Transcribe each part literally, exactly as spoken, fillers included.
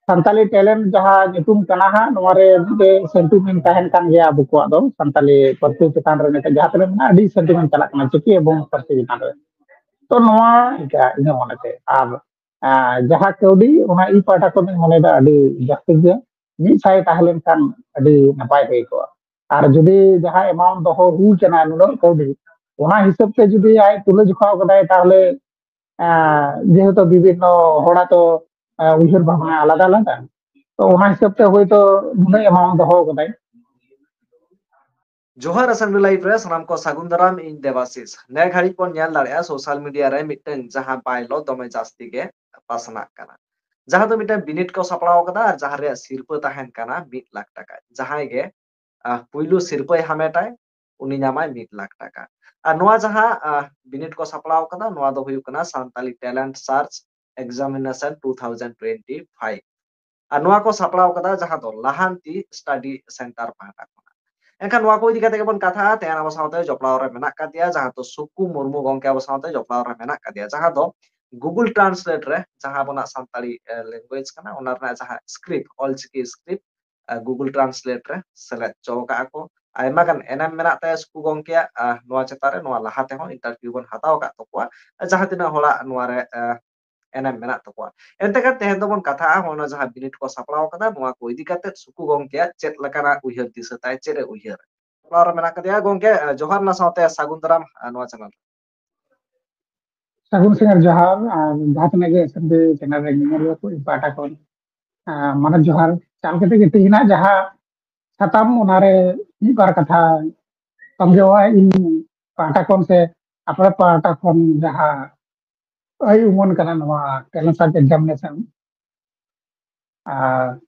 Santali talent ᱡᱟᱦᱟᱸ ᱧᱩᱛᱩᱢ ᱠᱟᱱᱟ ᱦᱟᱸᱜ, ᱱᱚᱣᱟ ᱨᱮ ᱢᱤᱫᱴᱮᱡ ᱥᱮᱱᱴᱤᱢᱮᱱᱴ ᱛᱟᱦᱮᱱ ᱠᱟᱱ ᱜᱮᱭᱟ ᱟᱵᱚ ᱠᱚᱣᱟᱜ ᱫᱚ᱾ ᱥᱟᱱᱛᱟᱞᱤ ᱯᱟᱹᱨᱥᱤ ᱪᱮᱛᱟᱱ ᱨᱮ ᱱᱤᱛᱚᱜ ᱡᱟᱦᱟᱸ ᱛᱤᱱᱟᱹᱜ ᱢᱮᱱᱟᱜᱼᱟ, ᱟᱹᱰᱤ ᱥᱮᱱᱴᱤᱢᱮᱱᱴ ᱪᱟᱞᱟᱜ ᱠᱟᱱᱟ ᱪᱤᱠᱤ ᱮᱵᱚᱝ ᱯᱟᱹᱨᱥᱤ ᱪᱮᱛᱟᱱ ᱨᱮ᱾ ᱛᱚ ᱱᱚᱣᱟ ᱤᱧᱟᱹᱜ ᱢᱚᱱᱮᱛᱮ, ᱟᱨ ᱟᱨ ᱡᱟᱦᱟᱸ ᱠᱟᱹᱣᱰᱤ, ᱚᱱᱟ ᱤᱧ ᱯᱟᱦᱴᱟ ᱠᱷᱚᱱ ᱤᱧ ᱢᱚᱱᱮᱭᱮᱫᱟ ᱟᱹᱰᱤ ᱡᱟᱹᱥᱛᱤ ᱜᱮ, ᱢᱤᱫ ᱥᱟᱭ ᱛᱟᱦᱮᱸ ᱞᱮᱱᱠᱷᱟᱱ ᱟᱹᱰᱤ ᱱᱟᱯᱟᱭ ᱦᱩᱭ ᱠᱚᱜᱼᱟ᱾ ᱟᱨ ᱡᱩᱫᱤ ᱡᱟᱦᱟᱸ ᱮᱢᱟᱣᱩᱱᱴ ᱫᱚᱦᱚ ᱦᱩᱭ ᱠᱟᱱᱟ ᱱᱩᱱᱟᱹᱜ ᱠᱟᱹᱣᱰᱤ, ᱚᱱᱟ ᱦᱤᱥᱟᱹᱵ ᱛᱮ ᱡᱩᱫᱤ ᱟᱡ ᱛᱩᱞᱟᱹ ᱡᱚᱠᱷᱟᱣ ᱠᱟᱫᱟᱭ, ᱛᱟᱦᱚᱞᱮ ᱟᱸ, ᱡᱮᱦᱮᱛᱩ ᱵᱤᱵᱷᱤᱱᱱᱚ ᱦᱚᱲᱟᱜ ᱛᱚ, ᱟᱸ, ᱩᱭᱦᱟᱹᱨ ᱵᱷᱟᱵᱽᱱᱟ ᱟᱞᱟᱫᱟ ᱟᱞᱟᱫᱟ, ᱛᱚ ᱚᱱᱟ ᱦᱤᱥᱟᱹᱵ ᱛᱮ ᱦᱳᱭᱛᱳ ᱱᱩᱱᱟᱹᱜ ᱮᱢᱟᱣᱩᱱᱴ ᱫᱚᱦᱚ ᱠᱟᱫᱟᱭ᱾ ᱡᱚᱦᱟᱨ ᱟᱥᱟᱢᱤ ᱞᱟᱭᱤᱵᱷ ᱨᱮ ᱥᱟᱱᱟᱢ ᱠᱚ ᱥᱟᱹᱜᱩᱱ ᱫᱟᱨᱟᱢ, ᱤᱧ ᱫᱮᱵᱟᱥᱤᱥ᱾ ᱱᱮ ᱜᱷᱟᱹᱲᱤᱡ ᱵᱚᱱ ᱧᱮᱞ ᱫᱟᱲᱮᱭᱟᱜᱼᱟ ᱥᱳᱥᱟᱞ ᱢᱤᱰᱤᱭᱟ ᱨᱮ ᱢᱤᱫᱴᱟᱝ ᱡᱟᱦᱟᱸ ᱵᱟᱭᱞᱚ ᱫᱚᱢᱮ ᱡᱟᱹᱥᱛᱤ ᱜᱮ ᱯᱟᱥᱱᱟᱜ ᱠᱟᱱᱟ, ᱡᱟᱦᱟᱸ ᱫᱚ ᱢᱤᱫᱴᱟᱝ ᱵᱤᱱᱤᱰ ᱠᱚ ᱥᱟᱯᱲᱟᱣ ᱠᱟᱫᱟ ᱟᱨ ᱡᱟᱦᱟᱸ ᱨᱮᱭᱟᱜ ᱥᱤᱨᱯᱟᱹ ᱛᱟᱦᱮᱱ ᱠᱟᱱᱟ ᱢᱤᱫ ᱞᱟᱠᱷ ᱴᱟᱠᱟ᱾ ᱡᱟᱦᱟᱸᱭ ᱜᱮ ᱟᱦ, ᱯᱩᱭᱞᱩ ᱥᱤᱨᱯᱟᱹᱭ ᱦᱟᱢᱮᱴᱟᱭ, ᱩᱱᱤ ᱧᱟᱢᱟᱭ ᱢᱤᱫ ᱞᱟᱠᱷ ᱴᱟᱠᱟ᱾ ᱟᱨ ᱱᱚᱣᱟ ᱡᱟᱦᱟᱸ ᱟᱦ, ᱵᱤᱱᱤᱰ ᱠᱚ ᱥᱟᱯᱲᱟᱣ ᱠᱟᱫᱟ, ᱱᱚᱣᱟ ᱫᱚ ᱦᱩᱭᱩᱜ ᱠᱟᱱᱟ Santali talent search examination two thousand twenty five. ᱟᱨ ᱱᱚᱣᱟ ᱠᱚ ᱥᱟᱯᱲᱟᱣ ᱠᱟᱫᱟ ᱡᱟᱦᱟᱸ ᱫᱚ ᱞᱟᱦᱟᱱᱛᱤ ᱥᱴᱟᱰᱤ ᱥᱮᱱᱴᱟᱨ ᱯᱟᱦᱴᱟ ᱠᱷᱚᱱᱟᱜ᱾ ᱮᱱᱠᱷᱟᱱ ᱱᱚᱣᱟ ᱠᱚ ᱤᱫᱤ ᱠᱟᱛᱮ ᱜᱮᱵᱚᱱ ᱠᱟᱛᱷᱟᱜᱼᱟ᱾ ᱛᱮᱦᱮᱧ ᱟᱵᱚ ᱥᱟᱶᱛᱮ ᱡᱚᱯᱲᱟᱣ ᱨᱮ ᱢᱮᱱᱟᱜ ᱠᱟᱫᱮᱭᱟ, ᱡᱟᱦᱟᱸ ᱫᱚ ᱥᱩᱠᱩ ᱢᱩᱨᱢᱩ ᱜᱚᱢᱠᱮ ᱟᱵᱚ ᱥᱟᱶᱛᱮ ᱡᱚᱯᱲᱟᱣ ᱨᱮ ᱢᱮᱱᱟᱜ ᱠᱟᱫᱮᱭᱟ, ᱡᱟᱦᱟᱸ ᱫᱚ Google Translate ᱨᱮ ᱡᱟᱦᱟᱸ ᱟᱵᱚᱱᱟᱜ ᱥᱟᱱᱛᱟᱲᱤ, ᱮ, language ᱠᱟᱱᱟ, ᱚᱱᱟ ᱨᱮᱱᱟᱜ ᱡᱟᱦᱟᱸ script, ᱚᱞᱪᱤᱠᱤ script, ᱮ, Google Translate ᱨᱮ ᱥᱮᱞᱮᱫ ᱦᱚᱪᱚ ᱠᱟᱜᱼᱟ ᱠᱚ᱾ ᱟᱭᱢᱟ ᱜᱟᱱ ᱮᱱᱮᱢ ᱢᱮᱱᱟᱜ ᱛᱟᱭᱟ ᱥᱩᱠᱩ ᱜᱚᱢᱠᱮᱭᱟᱜ, ᱮ, ᱱᱚᱣᱟ ᱪᱮᱛᱟᱱ ᱨᱮ᱾ ᱱᱚᱣᱟ ᱞᱟᱦᱟ ᱛᱮᱦᱚᱸ interview ᱵᱚᱱ ᱦᱟᱛᱟᱣ ᱟᱠᱟᱫ ᱛᱟᱠᱚᱣᱟ, ᱮ, ᱡᱟᱦᱟᱸ ᱛᱤᱱᱟᱹᱜ ᱦᱚᱲᱟᱜ ᱱᱚᱣᱟ ᱨᱮ, ᱮ, ᱮᱱᱮᱢ ᱢᱮᱱᱟᱜ ᱛᱟᱠᱚᱣᱟ᱾ ᱮᱱᱛᱮ ᱠᱷᱟᱱ ᱛᱮᱦᱮᱧ ᱫᱚᱵᱚᱱ ᱠᱟᱛᱷᱟᱜᱼᱟ ᱦᱚᱸᱜᱼᱚᱭ ᱱᱚᱣᱟ ᱡᱟᱦᱟᱸ ᱵᱤᱱᱤᱰ ᱠᱚ ᱥᱟᱯᱲᱟᱣ ᱠᱟᱫᱟ, ᱱᱚᱣᱟ ᱠᱚ ᱤᱫᱤ ᱠᱟᱛᱮ ᱥᱩᱠᱩ ᱜᱚᱢᱠᱮᱭᱟᱜ ᱪᱮᱫ ᱞᱮᱠᱟᱱᱟᱜ ᱩᱭᱦᱟᱹᱨ ᱫᱤᱥᱟᱹ ᱛᱟᱭ, ᱪᱮᱫ ᱮ ᱩᱭᱦᱟᱹᱨ᱾ ᱥᱟᱯᱲᱟᱣ ᱨᱮ ᱢᱮᱱᱟᱜ ᱠᱟᱫᱮᱭᱟ ᱜᱚᱢᱠᱮ, ᱮ, ᱡᱚᱦᱟᱨ, ᱚᱱᱟ ᱥᱟᱶᱛᱮ ᱥᱟᱹᱜᱩᱱ ᱫᱟᱨᱟᱢ, ᱮ, ᱱᱚᱣᱟ ᱪᱮᱱᱮᱞ ᱨᱮ᱾ ᱥᱟᱹᱜᱩᱱ ᱥᱤᱸᱜᱟᱹᱲ ᱡᱚᱦᱟᱨ, ᱟᱨ ᱡᱟᱦᱟᱸ ᱛᱤᱱᱟᱹᱜ ᱜᱮ ᱮᱥ ᱮᱢ ᱵᱤ ᱪᱮᱱᱮᱞ ᱨᱮ ᱧᱮᱧᱮᱞᱤᱭᱟᱹ ᱠᱚ, ᱤᱧ ᱯᱟᱦᱴᱟ ᱠᱷᱚᱱ, ᱟᱨ ᱢᱟᱱᱚᱛ ᱡᱚᱦᱟᱨ᱾ ᱪᱟᱞ ᱠᱟᱛᱮ ᱜᱮ ᱛᱮᱦᱮᱧᱟᱜ ᱡᱟᱦᱟᱸ ᱥᱟᱛᱟᱢ, ᱚᱱᱟᱨᱮ ᱢᱤᱫ ᱵᱟᱨ ᱠᱟᱛᱷᱟ ᱛᱚᱸᱜᱮᱣᱟ ᱤᱧ ᱯᱟᱦᱴᱟ ᱠᱷᱚᱱ ᱥᱮ ᱟᱯᱮ ᱯᱟᱦᱴᱟ ᱠᱷᱚᱱ ᱡᱟᱦᱟᱸ ᱟᱹᱭ ᱩᱢᱟᱹᱱ ᱠᱟᱱᱟ ᱱᱚᱣᱟ ᱴᱮᱞᱮᱱᱴ ᱥᱟᱨᱪ ᱮᱠᱡᱟᱢᱤᱱᱮᱥᱚᱱ᱾ ᱟᱨ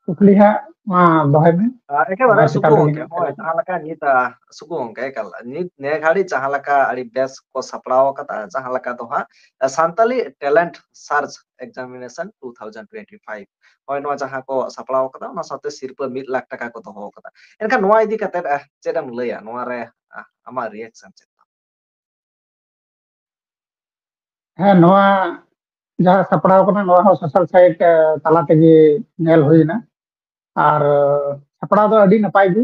ᱠᱩᱠᱞᱤ ᱦᱟᱸᱜ ᱢᱟ ᱫᱚᱦᱚᱭ ᱢᱮ᱾ ᱟᱨ ᱮᱠᱮᱵᱟᱨᱮ ᱱᱚᱣᱟ ᱥᱩᱠᱩ ᱪᱮᱛᱟᱱ ᱨᱮ ᱜᱚᱝᱠᱮ, ᱱᱤᱱᱟᱹᱜ ᱱᱚᱜᱼᱚᱭ ᱛᱮᱞᱟ᱾ ᱡᱟᱦᱟᱸ ᱞᱮᱠᱟ ᱱᱤᱛ, ᱟ, ᱥᱩᱠᱩ ᱜᱚᱝᱠᱮ, ᱮᱠᱟᱞ ᱱᱤᱛ ᱱᱤᱭᱟᱹ ᱜᱷᱟᱹᱲᱤᱡ ᱡᱟᱦᱟᱸ ᱞᱮᱠᱟ ᱟᱹᱰᱤ ᱵᱮᱥ ᱠᱚ ᱥᱟᱯᱲᱟᱣ ᱟᱠᱟᱫᱟ, ᱡᱟᱦᱟᱸ ᱞᱮᱠᱟ ᱫᱚ ᱦᱟᱸᱜ, ᱟ, Santali talent search examination two thousand twenty five, ᱱᱚᱜᱼᱚᱭ ᱱᱚᱣᱟ ᱡᱟᱦᱟᱸ ᱠᱚ ᱥᱟᱯᱲᱟᱣ ᱟᱠᱟᱫᱟ, ᱚᱱᱟ ᱥᱟᱶᱛᱮ ᱥᱤᱨᱯᱟᱹ ᱢᱤᱫ ᱞᱟᱠᱷ ᱴᱟᱠᱟ ᱠᱚ ᱫᱚᱦᱚ ᱟᱠᱟᱫᱟ᱾ ᱮᱱᱠᱷᱟᱱ ᱱᱚᱣᱟ ᱤᱫᱤ ᱠᱟᱛᱮ, ᱟ, ᱪᱮᱫ ᱮᱢ ᱞᱟᱹᱭᱟ? ᱱᱚᱣᱟ ᱨᱮ, ᱟ, ᱟᱢᱟᱜ ᱨᱤᱭᱮᱠᱥᱚᱱ ᱪᱮᱫ? ᱦᱮᱸ, ᱱᱚᱣᱟ ᱡᱟᱦᱟᱸ ᱥᱟᱯᱲᱟᱣ ᱠᱟᱱᱟ, ᱱᱚᱣᱟ ᱦᱚᱸ ᱥᱳᱥᱟᱞ ᱥᱟᱭᱤᱴ ᱛᱟᱞᱟ ᱛᱮᱜᱮ ᱧᱮᱞ ᱦᱩᱭᱱᱟ᱾ ᱟᱨ ᱥᱟᱯᱲᱟᱣ ᱫᱚ ᱟᱹᱰᱤ ᱱᱟᱯᱟᱭ ᱜᱮ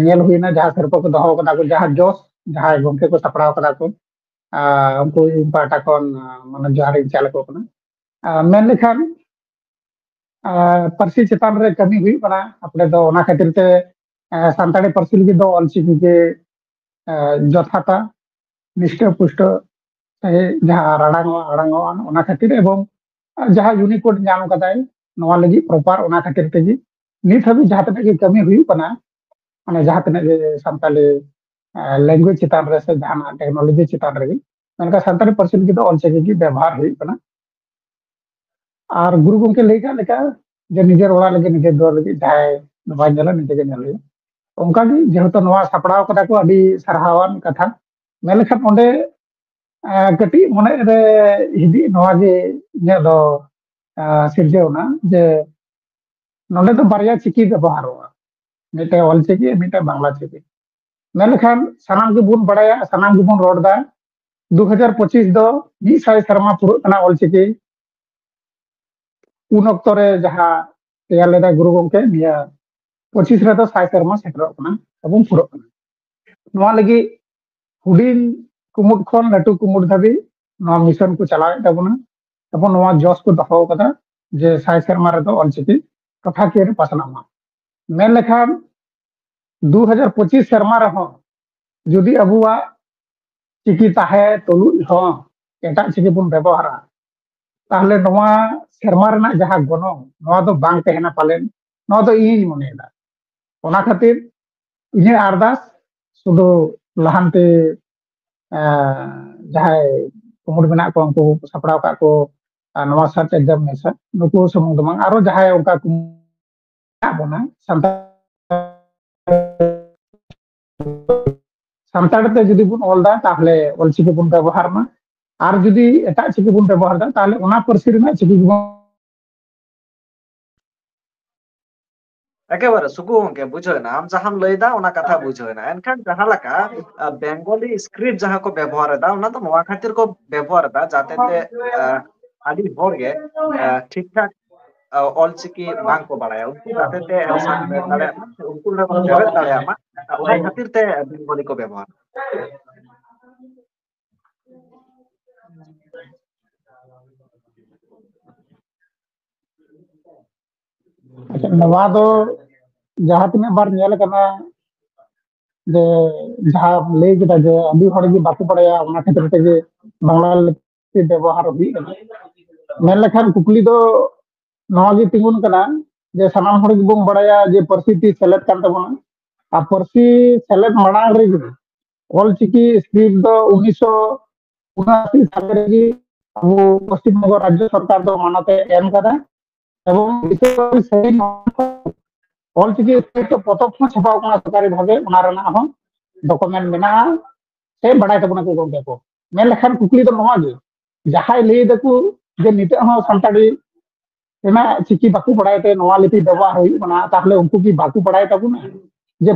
ᱧᱮᱞ ᱦᱩᱭᱱᱟ᱾ ᱡᱟᱦᱟᱸ ᱥᱤᱨᱯᱟᱹ ᱠᱚ ᱫᱚᱦᱚ ᱠᱟᱫᱟ ᱠᱚ, ᱡᱟᱦᱟᱸ ᱡᱚᱥ ᱡᱟᱦᱟᱸᱭ ᱜᱚᱢᱠᱮ ᱠᱚ ᱥᱟᱯᱲᱟᱣ ᱠᱟᱫᱟ ᱠᱚ, ᱩᱱᱠᱩ ᱤᱧ ᱯᱟᱦᱴᱟ ᱠᱷᱚᱱ ᱢᱟᱱᱮ ᱡᱚᱦᱟᱨ ᱤᱧ ᱪᱟᱞ ᱟᱠᱚ ᱠᱟᱱᱟ᱾ ᱢᱮᱱ ᱞᱮᱠᱷᱟᱱ ᱯᱟᱹᱨᱥᱤ ᱪᱮᱛᱟᱱ ᱨᱮ ᱠᱟᱹᱢᱤ ᱦᱩᱭᱩᱜ ᱠᱟᱱᱟ᱾ ᱟᱯᱮ ᱫᱚ ᱚᱱᱟ ᱠᱷᱟᱹᱛᱤᱨ ᱛᱮ ᱥᱟᱱᱛᱟᱲᱤ ᱯᱟᱹᱨᱥᱤ ᱞᱟᱹᱜᱤᱫ ᱫᱚ ᱚᱞᱪᱤᱠᱤ ᱜᱮ ᱡᱚᱛᱷᱟᱛᱟ, ᱱᱤᱥᱴᱟᱹ ᱯᱩᱥᱴᱟᱹ ᱥᱟᱺᱦᱤᱡ ᱡᱟᱦᱟᱸ ᱨᱟᱲᱟᱝᱚᱜᱼᱟ, ᱟᱲᱟᱝᱚᱜᱼᱟ, ᱚᱱᱟ ᱠᱷᱟᱹᱛᱤᱨ᱾ ᱮᱵᱚᱝ ᱡᱟᱦᱟᱸ ᱤᱭᱩᱱᱤᱠᱳᱰ ᱧᱟᱢ ᱠᱟᱫᱟᱭ ᱱᱚᱣᱟ ᱞᱟᱹᱜᱤᱫ ᱯᱨᱚᱯᱟᱨ, ᱚᱱᱟ ᱠᱷᱟᱹᱛᱤᱨ ᱛᱮᱜᱮ ᱱᱤᱛ ᱦᱟᱹᱵᱤᱡ ᱡᱟᱦᱟᱸ ᱛᱤᱱᱟᱹᱜ ᱜᱮ ᱠᱟᱹᱢᱤ ᱦᱩᱭᱩᱜ ᱠᱟᱱᱟ, ᱢᱟᱱᱮ ᱡᱟᱦᱟᱸ ᱛᱤᱱᱟᱹᱜ ᱜᱮ ᱥᱟᱱᱛᱟᱲᱤ ᱞᱮᱝᱜᱩᱭᱮᱡᱽ ᱪᱮᱛᱟᱱ ᱨᱮ ᱥᱮ ᱡᱟᱦᱟᱱᱟᱜ ᱴᱮᱠᱱᱳᱞᱚᱡᱤ ᱪᱮᱛᱟᱱ ᱨᱮᱜᱮ, ᱢᱮᱱᱠᱷᱟᱱ ᱥᱟᱱᱛᱟᱲᱤ ᱯᱟᱹᱨᱥᱤ ᱞᱟᱹᱜᱤᱫ ᱫᱚ ᱚᱞᱪᱤᱠᱤ ᱜᱮ ᱵᱮᱵᱚᱦᱟᱨ ᱦᱩᱭᱩᱜ ᱠᱟᱱᱟ᱾ ᱟᱨ ᱜᱩᱨᱩ ᱜᱚᱢᱠᱮ ᱞᱟᱹᱭ ᱠᱟᱜ ᱞᱮᱠᱟ ᱡᱮ ᱱᱤᱡᱮᱨ ᱚᱲᱟᱜ ᱞᱟᱹᱜᱤᱫ, ᱱᱤᱡᱮᱨ ᱫᱩᱣᱟᱹᱨ ᱞᱟᱹᱜᱤᱫ ᱡᱟᱦᱟᱸᱭ ᱵᱟᱭ ᱧᱮᱞᱟ, ᱱᱤᱡᱮ ᱜᱮ ᱧᱮᱞ ᱦᱩᱭᱩᱜᱼᱟ᱾ ᱚᱱᱠᱟᱜᱮ ᱡᱮᱦᱮᱛᱩ ᱱᱚᱣᱟ ᱥᱟᱯᱲᱟᱣ ᱠᱟᱫᱟ ᱠᱚ, ᱟᱹᱰᱤ ᱥᱟᱨᱦᱟᱣᱟᱱ ᱠᱟᱛᱷᱟ᱾ ᱢᱮᱱ ᱞᱮᱠᱷᱟᱱ ᱚᱸᱰᱮ ᱠᱟᱹᱴᱤᱡ ᱢᱚᱱᱮ ᱨᱮ ᱦᱤᱫᱤᱡ ᱱᱚᱣᱟ ᱜᱮ ᱤᱧᱟᱹᱜ ᱫᱚ ᱥᱤᱨᱡᱟᱹᱣ ᱮᱱᱟ ᱡᱮ ᱱᱚᱰᱮ ᱫᱚ ᱵᱟᱨᱭᱟ ᱪᱤᱠᱤ ᱵᱮᱵᱚᱦᱟᱨᱚᱜᱼᱟ, ᱢᱤᱫᱴᱮᱱ ᱚᱞ ᱪᱤᱠᱤ, ᱢᱤᱫᱴᱮᱱ ᱵᱟᱝᱞᱟ ᱪᱤᱠᱤ᱾ ᱢᱮᱱ ᱞᱮᱠᱷᱟᱱ ᱥᱟᱱᱟᱢ ᱜᱮᱵᱚᱱ ᱵᱟᱲᱟᱭᱟ, ᱥᱟᱱᱟᱢ ᱜᱮᱵᱚᱱ ᱨᱚᱲ ᱮᱫᱟ, ᱫᱩ ᱦᱟᱡᱟᱨ ᱯᱚᱸᱪᱤᱥ ᱫᱚ ᱢᱤᱫ ᱥᱟᱭ ᱥᱮᱨᱢᱟ ᱯᱩᱨᱟᱹᱜ ᱠᱟᱱᱟ ᱚᱞᱪᱤᱠᱤ᱾ ᱩᱱ ᱚᱠᱛᱚ ᱨᱮ ᱡᱟᱦᱟᱸ ᱛᱮᱭᱟᱨ ᱞᱮᱫᱟᱭ ᱜᱩᱨᱩ ᱜᱚᱢᱠᱮ, ᱱᱤᱭᱟᱹ ᱯᱚᱸᱪᱤᱥ ᱨᱮᱫᱚ ᱥᱟᱭ ᱥᱮᱨᱢᱟ ᱥᱮᱴᱮᱨᱚᱜ ᱠᱟᱱᱟ, ᱮᱵᱚᱝ ᱯᱩᱨᱟᱹᱜ ᱠᱟᱱᱟ᱾ ᱱᱚᱣᱟ ᱞᱟᱹᱜᱤᱫ ᱦᱩᱰᱤᱧ ᱠᱩᱢᱩᱴ ᱠᱷᱚᱱ ᱞᱟᱹᱴᱩ ᱠᱩᱢᱩᱴ ᱫᱷᱟᱹᱵᱤᱡ ᱱᱚᱣᱟ ᱢᱤᱥᱚᱱ ᱠᱚ ᱪᱟᱞᱟᱣᱮᱫ ᱛᱟᱵᱚᱱᱟ᱾ ᱮᱵᱚᱝ ᱱᱚᱣᱟ ᱡᱚᱥ ᱠᱚ ᱫᱚᱦᱚ ᱟᱠᱟᱫᱟ ᱡᱮ ᱥᱟᱭ ᱥᱮᱨᱢᱟ ᱨᱮᱫᱚ ᱚᱞᱪᱤᱠᱤ ᱴᱚᱴᱷᱟᱠᱤᱭᱟᱹ ᱨᱮ ᱯᱟᱥᱱᱟᱜ ᱢᱟ᱾ ᱢᱮᱱ ᱞᱮᱠᱷᱟᱱ ᱫᱩ ᱦᱟᱡᱟᱨ ᱯᱚᱸᱪᱤᱥ ᱥᱮᱨᱢᱟ ᱨᱮᱦᱚᱸ ᱡᱩᱫᱤ ᱟᱵᱚᱣᱟᱜ ᱪᱤᱠᱤ ᱛᱟᱦᱮᱸ ᱛᱩᱞᱩᱡ ᱦᱚᱸ ᱮᱴᱟᱜ ᱪᱤᱠᱤ ᱵᱚᱱ ᱵᱮᱵᱚᱦᱟᱨᱟ, ᱛᱟᱦᱚᱞᱮ ᱱᱚᱣᱟ ᱥᱮᱨᱢᱟ ᱨᱮᱱᱟᱜ ᱡᱟᱦᱟᱸ ᱜᱚᱱᱚᱝ, ᱱᱚᱣᱟ ᱫᱚ ᱵᱟᱝ ᱛᱟᱦᱮᱱᱟ ᱯᱟᱞᱮᱱ, ᱱᱚᱣᱟ ᱫᱚ ᱤᱧᱤᱧ ᱢᱚᱱᱮᱭᱮᱫᱟ᱾ ᱚᱱᱟ ᱠᱷᱟᱹᱛᱤᱨ ᱤᱧᱟᱹᱜ ᱟᱨᱫᱟᱥ ᱥᱩᱫᱷᱩ ᱞᱟᱦᱟᱱᱛᱤ, ᱮᱸ, ᱡᱟᱦᱟᱸᱭ ᱠᱩᱢᱩᱴ ᱢᱮᱱᱟᱜ ᱠᱚᱣᱟ, ᱩᱱᱠᱩ ᱥᱟᱯᱲᱟᱣ ᱠᱟᱜ ᱠᱚ, ᱟᱨ ᱱᱚᱣᱟ ᱥᱟᱨᱪ ᱮᱠᱡᱟᱢᱤᱱᱮᱥᱚᱱ, ᱱᱩᱠᱩ ᱥᱩᱢᱩᱝ ᱫᱚ ᱵᱟᱝ, ᱟᱨᱚ ᱡᱟᱦᱟᱸᱭ ᱚᱱᱠᱟ ᱠᱩᱢᱩᱴ ᱢᱮᱱᱟᱜ ᱵᱚᱱᱟ, ᱥᱟᱱᱛᱟᱲ, ᱥᱟᱱᱛᱟᱲ ᱛᱮ ᱡᱩᱫᱤ ᱵᱚᱱ ᱚᱞ ᱮᱫᱟ, ᱛᱟᱦᱚᱞᱮ ᱚᱞᱪᱤᱠᱤ ᱵᱚᱱ ᱵᱮᱵᱚᱦᱟᱨ ᱢᱟ᱾ ᱟᱨ ᱡᱩᱫᱤ ᱮᱴᱟᱜ ᱪᱤᱠᱤ ᱵᱚᱱ ᱵᱮᱵᱚᱦᱟᱨ ᱮᱫᱟ, ᱛᱟᱦᱚᱞᱮ ᱚᱱᱟ ᱯᱟᱹᱨᱥᱤ ᱨᱮᱱᱟᱜ ᱪᱤᱠᱤ ᱜᱮᱵᱚᱱ ᱮᱠᱮᱵᱟᱨᱮ ᱥᱩᱠᱩ ᱜᱚᱝᱠᱮ, ᱵᱩᱡᱷᱟᱹᱣ ᱮᱱᱟ, ᱟᱢ ᱡᱟᱦᱟᱸᱢ ᱞᱟᱹᱭ ᱮᱫᱟ ᱚᱱᱟ ᱠᱟᱛᱷᱟ ᱵᱩᱡᱷᱟᱹᱣ ᱮᱱᱟ᱾ ᱮᱱᱠᱷᱟᱱ ᱡᱟᱦᱟᱸ ᱞᱮᱠᱟ ᱵᱮᱝᱜᱚᱞᱤ ᱥᱠᱨᱤᱯᱴ ᱡᱟᱦᱟᱸ ᱠᱚ ᱵᱮᱵᱚᱦᱟᱨ ᱮᱫᱟ, ᱚᱱᱟ ᱫᱚ ᱱᱚᱣᱟ ᱠᱷᱟᱹᱛᱤᱨ ᱠᱚ ᱵᱮᱵᱚᱦᱟᱨ ᱮᱫᱟ ᱡᱟᱛᱮ ᱛᱮ ᱟᱹᱰᱤ ᱦᱚᱲ ᱜᱮ ᱴᱷᱤᱠ ᱴᱷᱟᱠ ᱚᱞᱪᱤᱠᱤ ᱵᱟᱝ ᱠᱚ ᱵᱟᱲᱟᱭᱟ, ᱩᱱᱠᱩ ᱡᱟᱛᱮ ᱛᱮ ᱥᱟᱵᱢᱤᱴ ᱫᱟᱲᱮᱭᱟᱜ ᱢᱟ, ᱩᱱᱠᱩ ᱞᱮᱠᱟ ᱠᱚ ᱯᱮᱨᱮᱡ ᱫᱟᱲᱮᱭᱟᱜ ᱢᱟ, ᱚᱱᱟ ᱠᱷᱟᱹᱛᱤᱨ ᱛᱮ ᱵᱮᱝᱜᱚᱞᱤ ᱠᱚ ᱵᱮᱵᱚᱦᱟᱨ᱾ ᱟᱪᱪᱷᱟ, ᱱᱚᱣᱟ ᱫᱚ ᱡᱟᱦᱟᱸ ᱛᱤᱱᱟᱹᱜ ᱵᱟᱨ ᱧᱮᱞ ᱟᱠᱟᱱᱟ ᱡᱮ ᱡᱟᱦᱟᱸ ᱞᱟᱹᱭ ᱠᱮᱫᱟ ᱡᱮ ᱟᱹᱰᱤ ᱦᱚᱲ ᱜᱮ ᱵᱟᱠᱚ ᱵᱟᱲᱟᱭᱟ, ᱚᱱᱟ ᱠᱷᱟᱹᱛᱤᱨ ᱛᱮᱜᱮ ᱵᱟᱝᱞᱟ ᱞᱤᱯᱤ ᱵᱮᱵᱚᱦᱟᱨ ᱦᱩᱭᱩᱜ ᱠᱟᱱᱟ᱾ ᱢᱮᱱ ᱞᱮᱠᱷᱟᱱ ᱠᱩᱠᱞᱤ ᱫᱚ ᱱᱚᱣᱟ ᱜᱮ ᱛᱤᱸᱜᱩᱱ ᱠᱟᱱᱟ ᱡᱮ ᱥᱟᱱᱟᱢ ᱦᱚᱲ ᱜᱮᱵᱚᱱ ᱵᱟᱲᱟᱭᱟ ᱡᱮ ᱯᱟᱹᱨᱥᱤ ᱛᱤᱥ ᱥᱮᱞᱮᱫ ᱠᱟᱱ ᱛᱟᱵᱚᱱᱟ, ᱟᱨ ᱯᱟᱹᱨᱥᱤ ᱥᱮᱞᱮᱫ ᱢᱟᱲᱟᱝ ᱨᱮᱜᱮ ᱚᱞᱪᱤᱠᱤ ᱥᱠᱨᱤᱯᱴ ᱫᱚ ᱩᱱᱤᱥᱥᱚ ᱩᱱᱟᱥᱤ ᱥᱟᱞ ᱨᱮᱜᱮ ᱟᱵᱚ ᱯᱚᱥᱪᱤᱢ ᱵᱚᱝᱜᱚ ᱨᱟᱡᱽᱡᱚ ᱥᱚᱨᱠᱟᱨ ᱫᱚ ᱢᱟᱱᱚᱛ ᱮ ᱮᱢ ᱠᱟᱫᱟ, ᱮᱵᱚᱝ ᱵᱤᱥᱮᱥ ᱠᱚᱨᱮ ᱥᱟᱹᱨᱤ ᱚᱞᱪᱤᱠᱤ ᱥᱠᱨᱤᱯᱴ ᱯᱚᱛᱚᱵ ᱦᱚᱸ ᱪᱷᱟᱯᱟᱣ ᱠᱟᱱᱟ ᱥᱚᱨᱠᱟᱨᱤ ᱵᱷᱟᱵᱮ, ᱚᱱᱟ ᱨᱮᱱᱟᱜ ᱦᱚᱸ ᱰᱚᱠᱩᱢᱮᱱᱴ ᱢᱮᱱᱟᱜᱼᱟ, ᱥᱮ ᱵᱟᱲᱟᱭ ᱛᱟᱵᱚᱱᱟ ᱠᱚ ᱜᱚᱢᱠᱮ ᱠᱚ᱾ ᱢᱮᱱ ᱞᱮᱠᱷᱟᱱ ᱠᱩᱠᱞᱤ ᱫᱚ ᱱᱚᱣᱟ ᱜᱮ, ᱡᱟᱦᱟᱸᱭ ᱞᱟᱹᱭ ᱫᱟᱠᱚ ᱡᱮ ᱱᱤᱛᱚᱜ ᱦᱚᱸ ᱥᱟᱱᱛᱟᱲᱤ ᱨᱮᱱᱟᱜ ᱪᱤᱠᱤ ᱵᱟᱠᱚ ᱵᱟᱲᱟᱭ ᱛᱮ ᱱᱚᱣᱟ ᱞᱤᱯᱤ ᱵᱮᱵᱚᱦᱟᱨ ᱦᱩᱭᱩᱜ ᱠᱟᱱᱟ, ᱛᱟᱦᱞᱮ ᱩᱱᱠᱩ ᱠᱤ ᱵᱟᱠᱚ ᱵᱟᱲᱟᱭ ᱛᱟᱵᱚᱱᱟ ᱡᱮ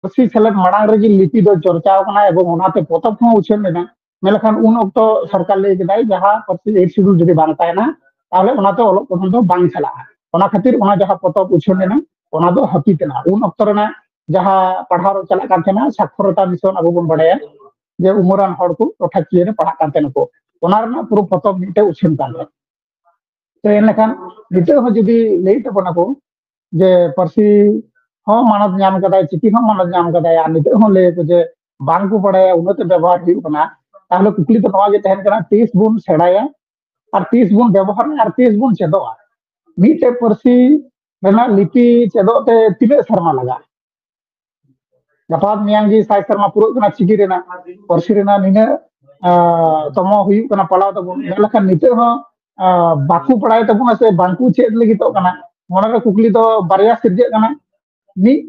ᱯᱟᱹᱨᱥᱤ ᱥᱮᱞᱮᱫ ᱢᱟᱲᱟᱝ ᱨᱮᱜᱮ ᱞᱤᱯᱤ ᱫᱚ ᱪᱚᱨᱪᱟᱣ ᱠᱟᱱᱟ ᱮᱵᱚᱝ ᱚᱱᱟᱛᱮ ᱯᱚᱛᱚᱵ ᱦᱚᱸ ᱩᱪᱷᱟᱹᱱ ᱞᱮᱱᱟ? ᱢᱮᱱᱠᱷᱟᱱ ᱩᱱ ᱚᱠᱛᱚ ᱥᱚᱨᱠᱟᱨ ᱞᱟᱹᱭ ᱠᱮᱫᱟᱭ ᱡᱟᱦᱟᱸ ᱯᱟᱹᱨᱥᱤ ᱮᱭᱤᱴ ᱥᱤᱰᱩᱞ ᱡᱩᱫᱤ ᱵᱟᱝ ᱛᱟᱦᱮᱱᱟ ᱛᱟᱦᱞᱮ ᱚᱱᱟᱛᱮ ᱚᱞᱚᱜ ᱯᱟᱲᱦᱟᱜ ᱫᱚ ᱵᱟᱝ ᱪᱟᱞᱟᱜᱼᱟ᱾ ᱚᱱᱟ ᱠᱷᱟᱹᱛᱤᱨ ᱚᱱᱟ ᱡᱟᱦᱟᱸ ᱯᱚᱛᱚᱵ ᱩᱪᱷᱟᱹᱱ ᱞᱮᱱᱟ ᱚᱱᱟ ᱫᱚ ᱦᱟᱹᱯᱤᱫ ᱮᱱᱟ᱾ ᱩᱱ ᱚᱠᱛᱚ ᱨᱮᱱᱟᱜ ᱡᱟᱦᱟᱸ ᱯᱟᱲᱦᱟᱣ ᱨᱮ ᱪᱟᱞᱟᱜ ᱠᱟᱱ ᱛᱟᱦᱮᱱᱟ ᱥᱟᱠᱷᱚᱨᱚᱛᱟ ᱢᱤᱥᱚᱱ, ᱟᱵᱚ ᱵᱚᱱ ᱵᱟᱲᱟᱭᱟ ᱡᱮ ᱩᱢᱮᱨᱟᱱ ᱦᱚᱲ ᱠᱚ ᱴᱚᱴᱷᱟᱠᱤᱭᱟᱹ ᱨᱮ ᱯᱟᱲᱦᱟᱜ ᱠᱟᱱ ᱛᱟᱦᱮᱱᱟ ᱠᱚ, ᱚᱱᱟ ᱨᱮᱱᱟᱜ ᱯᱩᱨᱟᱹ ᱯᱚᱛᱚᱵ ᱢᱤᱫᱴᱮᱡ ᱩᱪᱷᱟᱹᱱ ᱠᱟᱱ ᱛᱟᱦᱮᱸᱫ᱾ ᱛᱚ ᱮᱱᱠᱷᱟᱱ ᱱᱤᱛᱚᱜ ᱦᱚᱸ ᱡᱩᱫᱤ ᱞᱟᱹᱭ ᱛᱟᱵᱚᱱᱟ ᱠᱚ ᱡᱮ ᱯᱟᱹᱨᱥᱤ ᱦᱚᱸ ᱢᱟᱱᱚᱛ ᱧᱟᱢ ᱠᱟᱫᱟᱭ, ᱪᱤᱠᱤ ᱦᱚᱸ ᱢᱟᱱᱚᱛ ᱧᱟᱢ ᱠᱟᱫᱟᱭ, ᱟᱨ ᱱᱤᱛᱚᱜ ᱦᱚᱸ ᱞᱟᱹᱭ ᱟᱠᱚ ᱡᱮ ᱵᱟᱝ ᱠᱚ ᱵᱟᱲᱟᱭᱟ, ᱩᱱᱟᱹᱜ ᱛᱮ ᱵᱮᱵᱚᱦᱟᱨ ᱦᱩᱭᱩᱜ ᱠᱟᱱᱟ, ᱛᱟᱦᱞᱮ ᱠᱩᱠᱞᱤ ᱫᱚ ᱱᱚᱣᱟ ᱜᱮ ᱛᱟᱦᱮᱱ ᱠᱟᱱᱟ, ᱛᱤᱥ ᱵᱚᱱ ᱥᱮᱬᱟᱭᱟ ᱟᱨ ᱛᱤᱥ ᱵᱚᱱ ᱵᱮᱵᱚᱦᱟᱨᱟ ᱟᱨ ᱛᱤᱥ ᱵᱚᱱ ᱪᱮᱫᱚᱜᱼᱟ? ᱢᱤᱫᱴᱮᱡ ᱯᱟᱹᱨᱥᱤ ᱨᱮᱱᱟᱜ ᱞᱤᱯᱤ ᱪᱮᱫᱚᱜ ᱛᱮ ᱛᱤᱱᱟᱹᱜ ᱥᱮᱨᱢᱟ ᱞᱟᱜᱟᱜᱼᱟ? ᱜᱟᱯᱟ ᱢᱮᱭᱟᱝ ᱜᱮ ᱥᱟᱭ ᱥᱮᱨᱢᱟ ᱯᱩᱨᱟᱹᱜ ᱠᱟᱱᱟ ᱪᱤᱠᱤ ᱨᱮᱱᱟᱜ, ᱯᱟᱹᱨᱥᱤ ᱨᱮᱱᱟᱜ ᱱᱤᱱᱟᱹᱜ ᱟᱸ, ᱛᱚᱢᱚ ᱦᱩᱭᱩᱜ ᱠᱟᱱᱟ, ᱯᱟᱲᱟᱣ ᱛᱟᱵᱚᱱ᱾ ᱢᱮᱱ ᱞᱮᱠᱷᱟᱱ ᱱᱤᱛᱚᱜ ᱦᱚᱸ ᱟᱸ, ᱵᱟᱠᱚ ᱵᱟᱲᱟᱭ ᱛᱟᱵᱚᱱᱟ ᱥᱮ ᱵᱟᱝᱠᱚ ᱪᱮᱫ ᱞᱟᱹᱜᱤᱫᱚᱜ ᱠᱟᱱᱟ᱾ ᱢᱚᱱᱮᱨᱮ ᱠᱩᱠᱞᱤ ᱫᱚ ᱵᱟᱨᱭᱟ ᱥᱤᱨᱡᱟᱹᱜ ᱠᱟᱱᱟ, ᱢᱤᱫ,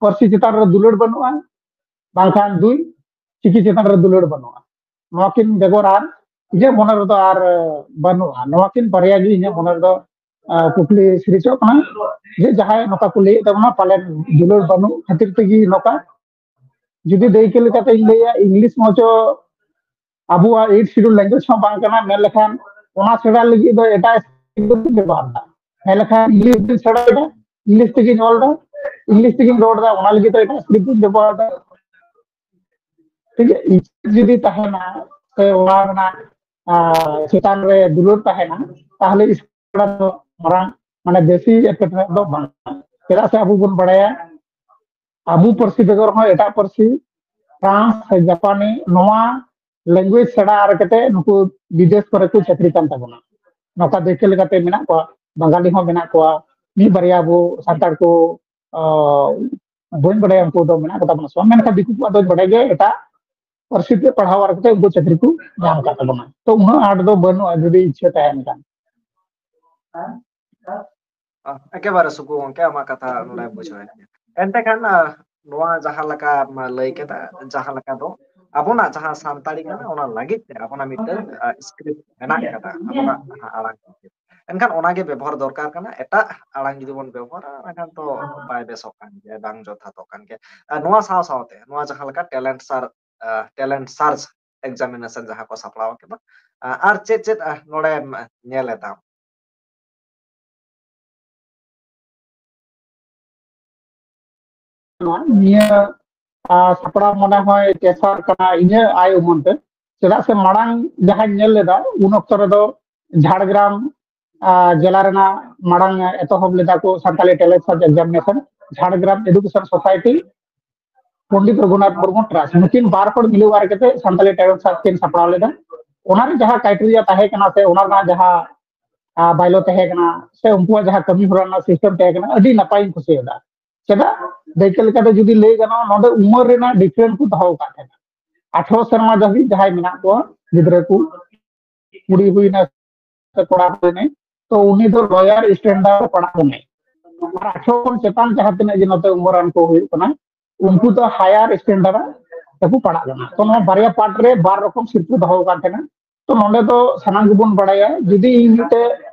ᱯᱟᱹᱨᱥᱤ ᱪᱮᱛᱟᱱ ᱨᱮ ᱫᱩᱞᱟᱹᱲ ᱵᱟᱹᱱᱩᱜᱼᱟ, ᱵᱟᱝᱠᱷᱟᱱ ᱫᱩᱭ, ᱪᱤᱠᱤ ᱪᱮᱛᱟᱱ ᱨᱮ ᱫᱩᱞᱟᱹᱲ ᱵᱟᱹᱱᱩᱜᱼᱟ᱾ ᱱᱚᱣᱟ ᱠᱤᱱ ᱵᱮᱜᱚᱨ ᱟᱨ ᱤᱧᱟᱹᱜ ᱢᱚᱱᱮ ᱨᱮᱫᱚ ᱟᱨ ᱵᱟᱹᱱᱩᱜᱼᱟ᱾ ᱱᱚᱣᱟ ᱠᱤᱱ ᱵᱟᱨᱭᱟ ᱜᱮ ᱤᱧᱟᱹᱜ ᱢᱚᱱᱮ ᱨᱮᱫᱚ ᱟᱨ ᱠᱩᱠᱞᱤ ᱥᱤᱨᱡᱟᱹᱜ ᱠᱟᱱᱟ ᱡᱮ ᱡᱟᱦᱟᱸᱭ ᱱᱚᱝᱠᱟ ᱠᱚ ᱞᱟᱹᱭᱮᱫ ᱛᱟᱵᱚᱱᱟ, ᱯᱟᱞᱮᱱ ᱫᱩᱞᱟᱹᱲ ᱵᱟᱹᱱᱩᱜ ᱠᱷᱟᱹᱛᱤᱨ ᱛᱮᱜᱮ ᱱᱚᱝᱠᱟ᱾ ᱡᱩᱫᱤ ᱫᱟᱹᱭᱠᱟᱹ ᱞᱮᱠᱟᱛᱮᱧ ᱞᱟᱹᱭᱟ, ᱤᱝᱞᱤᱥ ᱢᱚᱪᱚ ᱟᱵᱚᱣᱟᱜ eighth schedule language ᱦᱚᱸ ᱵᱟᱝ ᱠᱟᱱᱟ, ᱢᱮᱱ ᱞᱮᱠᱷᱟᱱ ᱚᱱᱟ ᱥᱮᱬᱟ ᱞᱟᱹᱜᱤᱫ ᱫᱚ ᱮᱴᱟᱜ script ᱵᱚᱱ ᱵᱮᱵᱚᱦᱟᱨ ᱮᱫᱟ᱾ ᱢᱮᱱ ᱞᱮᱠᱷᱟᱱ ᱤᱝᱞᱤᱥ ᱵᱚᱱ ᱥᱮᱬᱟᱭᱮᱫᱟ, ᱤᱝᱞᱤᱥ ᱛᱮᱜᱮᱧ ᱚᱞ ᱮᱫᱟ, ᱤᱝᱞᱤᱥ ᱛᱮᱜᱮᱧ ᱨᱚᱲ ᱮᱫᱟ, ᱚᱱᱟ ᱞᱟᱹᱜᱤᱫ ᱫᱚ ᱮᱴᱟᱜ script ᱵᱚᱱ ᱵᱮᱵᱚᱦᱟᱨ ᱮᱫᱟ᱾ ᱴᱷᱤᱠ ᱜᱮᱭᱟ, ᱤᱪᱪᱷᱟᱹ ᱡᱩᱫᱤ ᱛᱟᱦᱮᱱᱟ ᱥᱮ ᱚᱱᱟ ᱨᱮᱱᱟᱜ, ᱟᱨ, ᱪᱮᱛᱟᱱ ᱨᱮ ᱫᱩᱞᱟᱹᱲ ᱛᱟᱦᱮᱱᱟ, ᱛᱟᱦᱚᱞᱮ ᱥᱠᱩᱞ ᱫᱚ ᱢᱟᱨᱟᱝ, ᱢᱟᱱᱮ, ᱵᱮᱥᱤ ᱮᱴᱠᱮᱴᱚᱬᱮ ᱫᱚ ᱵᱟᱝ ᱠᱟᱱᱟ᱾ ᱪᱮᱫᱟᱜ ᱥᱮ ᱟᱵᱚ ᱵᱚᱱ ᱵᱟᱲᱟᱭᱟ, ᱟᱵᱚ ᱯᱟᱹᱨᱥᱤ ᱵᱮᱜᱚᱨ ᱦᱚᱸ ᱮᱴᱟᱜ ᱯᱟᱹᱨᱥᱤ, ᱯᱷᱨᱟᱱᱥ ᱥᱮ ᱡᱟᱯᱟᱱᱤ, ᱱᱚᱣᱟ language ᱥᱮᱬᱟ ᱟᱨ ᱠᱟᱛᱮ ᱱᱩᱠᱩ ᱵᱤᱫᱮᱥ ᱠᱚᱨᱮ ᱠᱚ ᱪᱟᱹᱠᱨᱤ ᱠᱟᱱ ᱛᱟᱵᱚᱱᱟ᱾ ᱱᱚᱝᱠᱟ ᱫᱟᱹᱭᱠᱟᱹ ᱞᱮᱠᱟᱛᱮ ᱢᱮᱱᱟᱜ ᱠᱚᱣᱟ, ᱵᱟᱝᱜᱟᱞᱤ ᱦᱚᱸ ᱢᱮᱱᱟᱜ ᱠᱚᱣᱟ, ᱢᱤᱫ ᱵᱟᱨᱭᱟ ᱟᱵᱚ ᱥᱟᱱᱛᱟᱲ ᱠᱚ, ᱟᱸ, ᱵᱟᱹᱧ ᱵᱟᱲᱟᱭᱟ ᱩᱱᱠᱩ ᱫᱚ ᱢᱮᱱᱟᱜ ᱠᱚᱛᱟ ᱵᱚᱱᱟ ᱥᱮ ᱵᱟᱝ, ᱢᱮᱱᱠᱷᱟᱱ ᱫᱤᱠᱩ ᱠᱚᱣᱟᱜ ᱫᱚᱧ ᱵᱟᱲᱟᱭ ᱜᱮᱭᱟ, ᱮᱴᱟᱜ ᱯᱟᱹᱨᱥᱤ ᱛᱮ ᱯᱟᱲᱦᱟᱣ ᱟᱨ ᱠᱟᱛᱮ ᱩᱱᱠᱩ ᱪᱟᱹᱠᱨᱤ ᱠᱚ ᱧᱟᱢ ᱟᱠᱟᱫ ᱛᱟᱵᱚᱱᱟ᱾ ᱛᱚ ᱩᱱᱟᱹᱜ ᱟᱸᱴ ᱫᱚ ᱵᱟᱹᱱᱩᱜᱼᱟ ᱡᱩᱫᱤ ᱤᱪᱪᱷᱟᱹ ᱛᱟᱦᱮᱱ ᱠᱷᱟᱱ᱾ ᱮᱠᱮᱵᱟᱨᱮ ᱥᱩᱠᱩ ᱜᱚᱝᱠᱮ, ᱟᱢᱟᱜ ᱠᱟᱛᱷᱟ ᱱᱚᱰᱮ ᱵᱩᱡᱷᱟᱹᱣ ᱮᱱ ᱜᱮᱭᱟ᱾ ᱮᱱᱛᱮ ᱠᱷᱟᱱ, ᱟᱸ, ᱱᱚᱣᱟ ᱡᱟᱦᱟᱸ ᱞᱮᱠᱟ ᱞᱟᱹᱭ ᱠᱮᱫᱟ, ᱡᱟᱦᱟᱸ ᱞᱮᱠᱟ ᱫᱚ ᱟᱵᱚᱱᱟᱜ ᱡᱟᱦᱟᱸ ᱥᱟᱱᱛᱟᱲᱤ ᱠᱟᱱᱟ, ᱚᱱᱟ ᱞᱟᱹᱜᱤᱫ ᱛᱮ ᱟᱵᱚᱱᱟᱜ ᱢᱤᱫᱴᱟᱝ, ᱟᱸ, script ᱢᱮᱱᱟᱜ ᱠᱟᱫᱟ, ᱟᱵᱚᱱᱟᱜ ᱡᱟᱦᱟᱸ ᱟᱲᱟᱝ ᱠᱷᱟᱹᱛᱤᱨ᱾ ᱮᱱᱠᱷᱟᱱ ᱚᱱᱟᱜᱮ ᱵᱮᱵᱚᱦᱟᱨ ᱫᱚᱨᱠᱟᱨ ᱠᱟᱱᱟ᱾ ᱮᱴᱟᱜ ᱟᱲᱟᱝ ᱡᱩᱫᱤ ᱵᱚᱱ ᱵᱮᱵᱚᱦᱟᱨᱟ, ᱮᱱᱠᱷᱟᱱ ᱛᱚ ᱵᱟᱭ ᱵᱮᱥᱚᱜ ᱠᱟᱱ ᱜᱮᱭᱟ, ᱵᱟᱝ ᱡᱚᱛᱷᱟᱛᱚᱜ ᱠᱟᱱ ᱜᱮᱭᱟ᱾ ᱟᱨ ᱱᱚᱣᱟ ᱥᱟᱶ ᱥᱟᱶᱛᱮ ᱱᱚᱣᱟ ᱡᱟᱦᱟᱸ ᱞᱮᱠᱟ talent search, ᱟᱸ, talent search examination ᱡᱟᱦᱟᱸ ᱠᱚ ᱥᱟᱯᱲᱟᱣ ᱠᱮᱫᱟ, ᱟᱸ, ᱟᱨ ᱪᱮᱫ ᱪᱮᱫ, ᱟᱸ, ᱱᱚᱰᱮᱢ ᱧᱮᱞ ᱮᱫᱟ? ᱱᱚᱣᱟ ᱱᱤᱭᱟᱹ, ᱟᱸ, ᱥᱟᱯᱲᱟᱣ ᱢᱚᱱᱮ ᱦᱚᱭ ᱛᱮᱥᱟᱨ ᱠᱟᱱᱟ ᱤᱧᱟᱹᱜ ᱟᱭ ᱩᱢᱟᱹᱱ ᱛᱮ, ᱪᱮᱫᱟᱜ ᱥᱮ ᱢᱟᱲᱟᱝ ᱡᱟᱦᱟᱸᱧ ᱧᱮᱞ ᱞᱮᱫᱟ ᱩᱱ ᱚᱠᱛᱚ ᱨᱮᱫᱚ ᱡᱷᱟᱲᱜᱨᱟᱢ, ᱟᱸ, ᱡᱮᱞᱟ ᱨᱮᱱᱟᱜ ᱢᱟᱲᱟᱝ ᱮᱛᱚᱦᱚᱵ ᱞᱮᱫᱟ ᱠᱚ Santali talent search examination, Jhargram Education Society, Pandit Raghunath Murmu trust, ᱱᱩᱠᱤᱱ ᱵᱟᱨ ᱦᱚᱲ ᱢᱤᱞᱟᱹᱣ ᱟᱨ ᱠᱟᱛᱮ ᱥᱟᱱᱛᱟᱲᱤ talent search ᱠᱤᱱ ᱥᱟᱯᱲᱟᱣ ᱞᱮᱫᱟ᱾ ᱚᱱᱟᱨᱮ ᱡᱟᱦᱟᱸ criteria ᱛᱟᱦᱮᱸ ᱠᱟᱱᱟ ᱥᱮ ᱚᱱᱟ ᱨᱮᱱᱟᱜ ᱡᱟᱦᱟᱸ, ᱟᱸ, bylaw ᱛᱟᱦᱮᱸ ᱠᱟᱱᱟ ᱥᱮ ᱩᱱᱠᱩᱣᱟᱜ ᱡᱟᱦᱟᱸ ᱠᱟᱹᱢᱤ ᱦᱚᱨᱟ ᱨᱮᱱᱟᱜ system ᱛᱟᱦᱮᱸ ᱠᱟᱱᱟ, ᱟᱹᱰᱤ ᱱᱟᱯᱟᱭᱤᱧ ᱠᱩᱥᱤᱭᱟᱫᱟ᱾ ᱪᱮᱫᱟᱜ? ᱫᱟᱹᱭᱠᱟᱹ ᱞᱮᱠᱟᱛᱮ ᱡᱩᱫᱤ ᱞᱟᱹᱭ ᱜᱟᱱᱚᱜᱼᱟ, ᱱᱚᱰᱮ ᱩᱢᱟᱹᱨ ᱨᱮᱱᱟᱜ difference ᱠᱚ ᱫᱚᱦᱚ ᱟᱠᱟᱫ ᱛᱟᱦᱮᱸᱱᱟ᱾ ᱟᱴᱷᱨᱚ ᱥᱮᱨᱢᱟ ᱫᱷᱟᱹᱵᱤᱡ ᱡᱟᱦᱟᱸᱭ ᱢᱮᱱᱟᱜ ᱠᱚᱣᱟ ᱜᱤᱫᱽᱨᱟᱹ ᱠᱚ, ᱠᱩᱲᱤ ᱦᱩᱭᱱᱟ ᱥᱮ ᱠᱚᱲᱟ ᱦᱩᱭᱱᱟᱭ, ᱛᱚ ᱩᱱᱤ ᱫᱚ lower standard ᱨᱮ ᱯᱟᱲᱦᱟᱜ ᱠᱟᱱᱟᱭ᱾ ᱟᱨ ᱟᱴᱷᱨᱚ ᱠᱷᱚᱱ ᱪᱮᱛᱟᱱ ᱡᱟᱦᱟᱸ ᱛᱤᱱᱟᱹᱜ ᱜᱮ ᱱᱚᱛᱮ ᱩᱢᱟᱹᱨᱟᱱ ᱠᱚ ᱦᱩᱭᱩᱜ ᱠᱟᱱᱟ, ᱩᱱᱠᱩ ᱫᱚ higher standard ᱨᱮᱠᱚ ᱯᱟᱲᱦᱟᱜ ᱠᱟᱱᱟ᱾ ᱛᱚ ᱱᱚᱣᱟ ᱵᱟᱨᱭᱟ part ᱨᱮ ᱵᱟᱨ ᱨᱚᱠᱚᱢ ᱥᱤᱨᱯᱟᱹ ᱫᱚᱦᱚ ᱟᱠᱟᱱ ᱛᱟᱦᱮᱸᱱᱟ᱾ ᱛᱚ ᱱᱚᱰᱮ ᱫᱚ ᱥᱟᱱᱟᱢ ᱜᱮᱵᱚᱱ ᱵᱟᱲᱟᱭᱟ, ᱡᱩᱫᱤ ᱤᱧ ᱢᱤᱫᱴᱮᱡ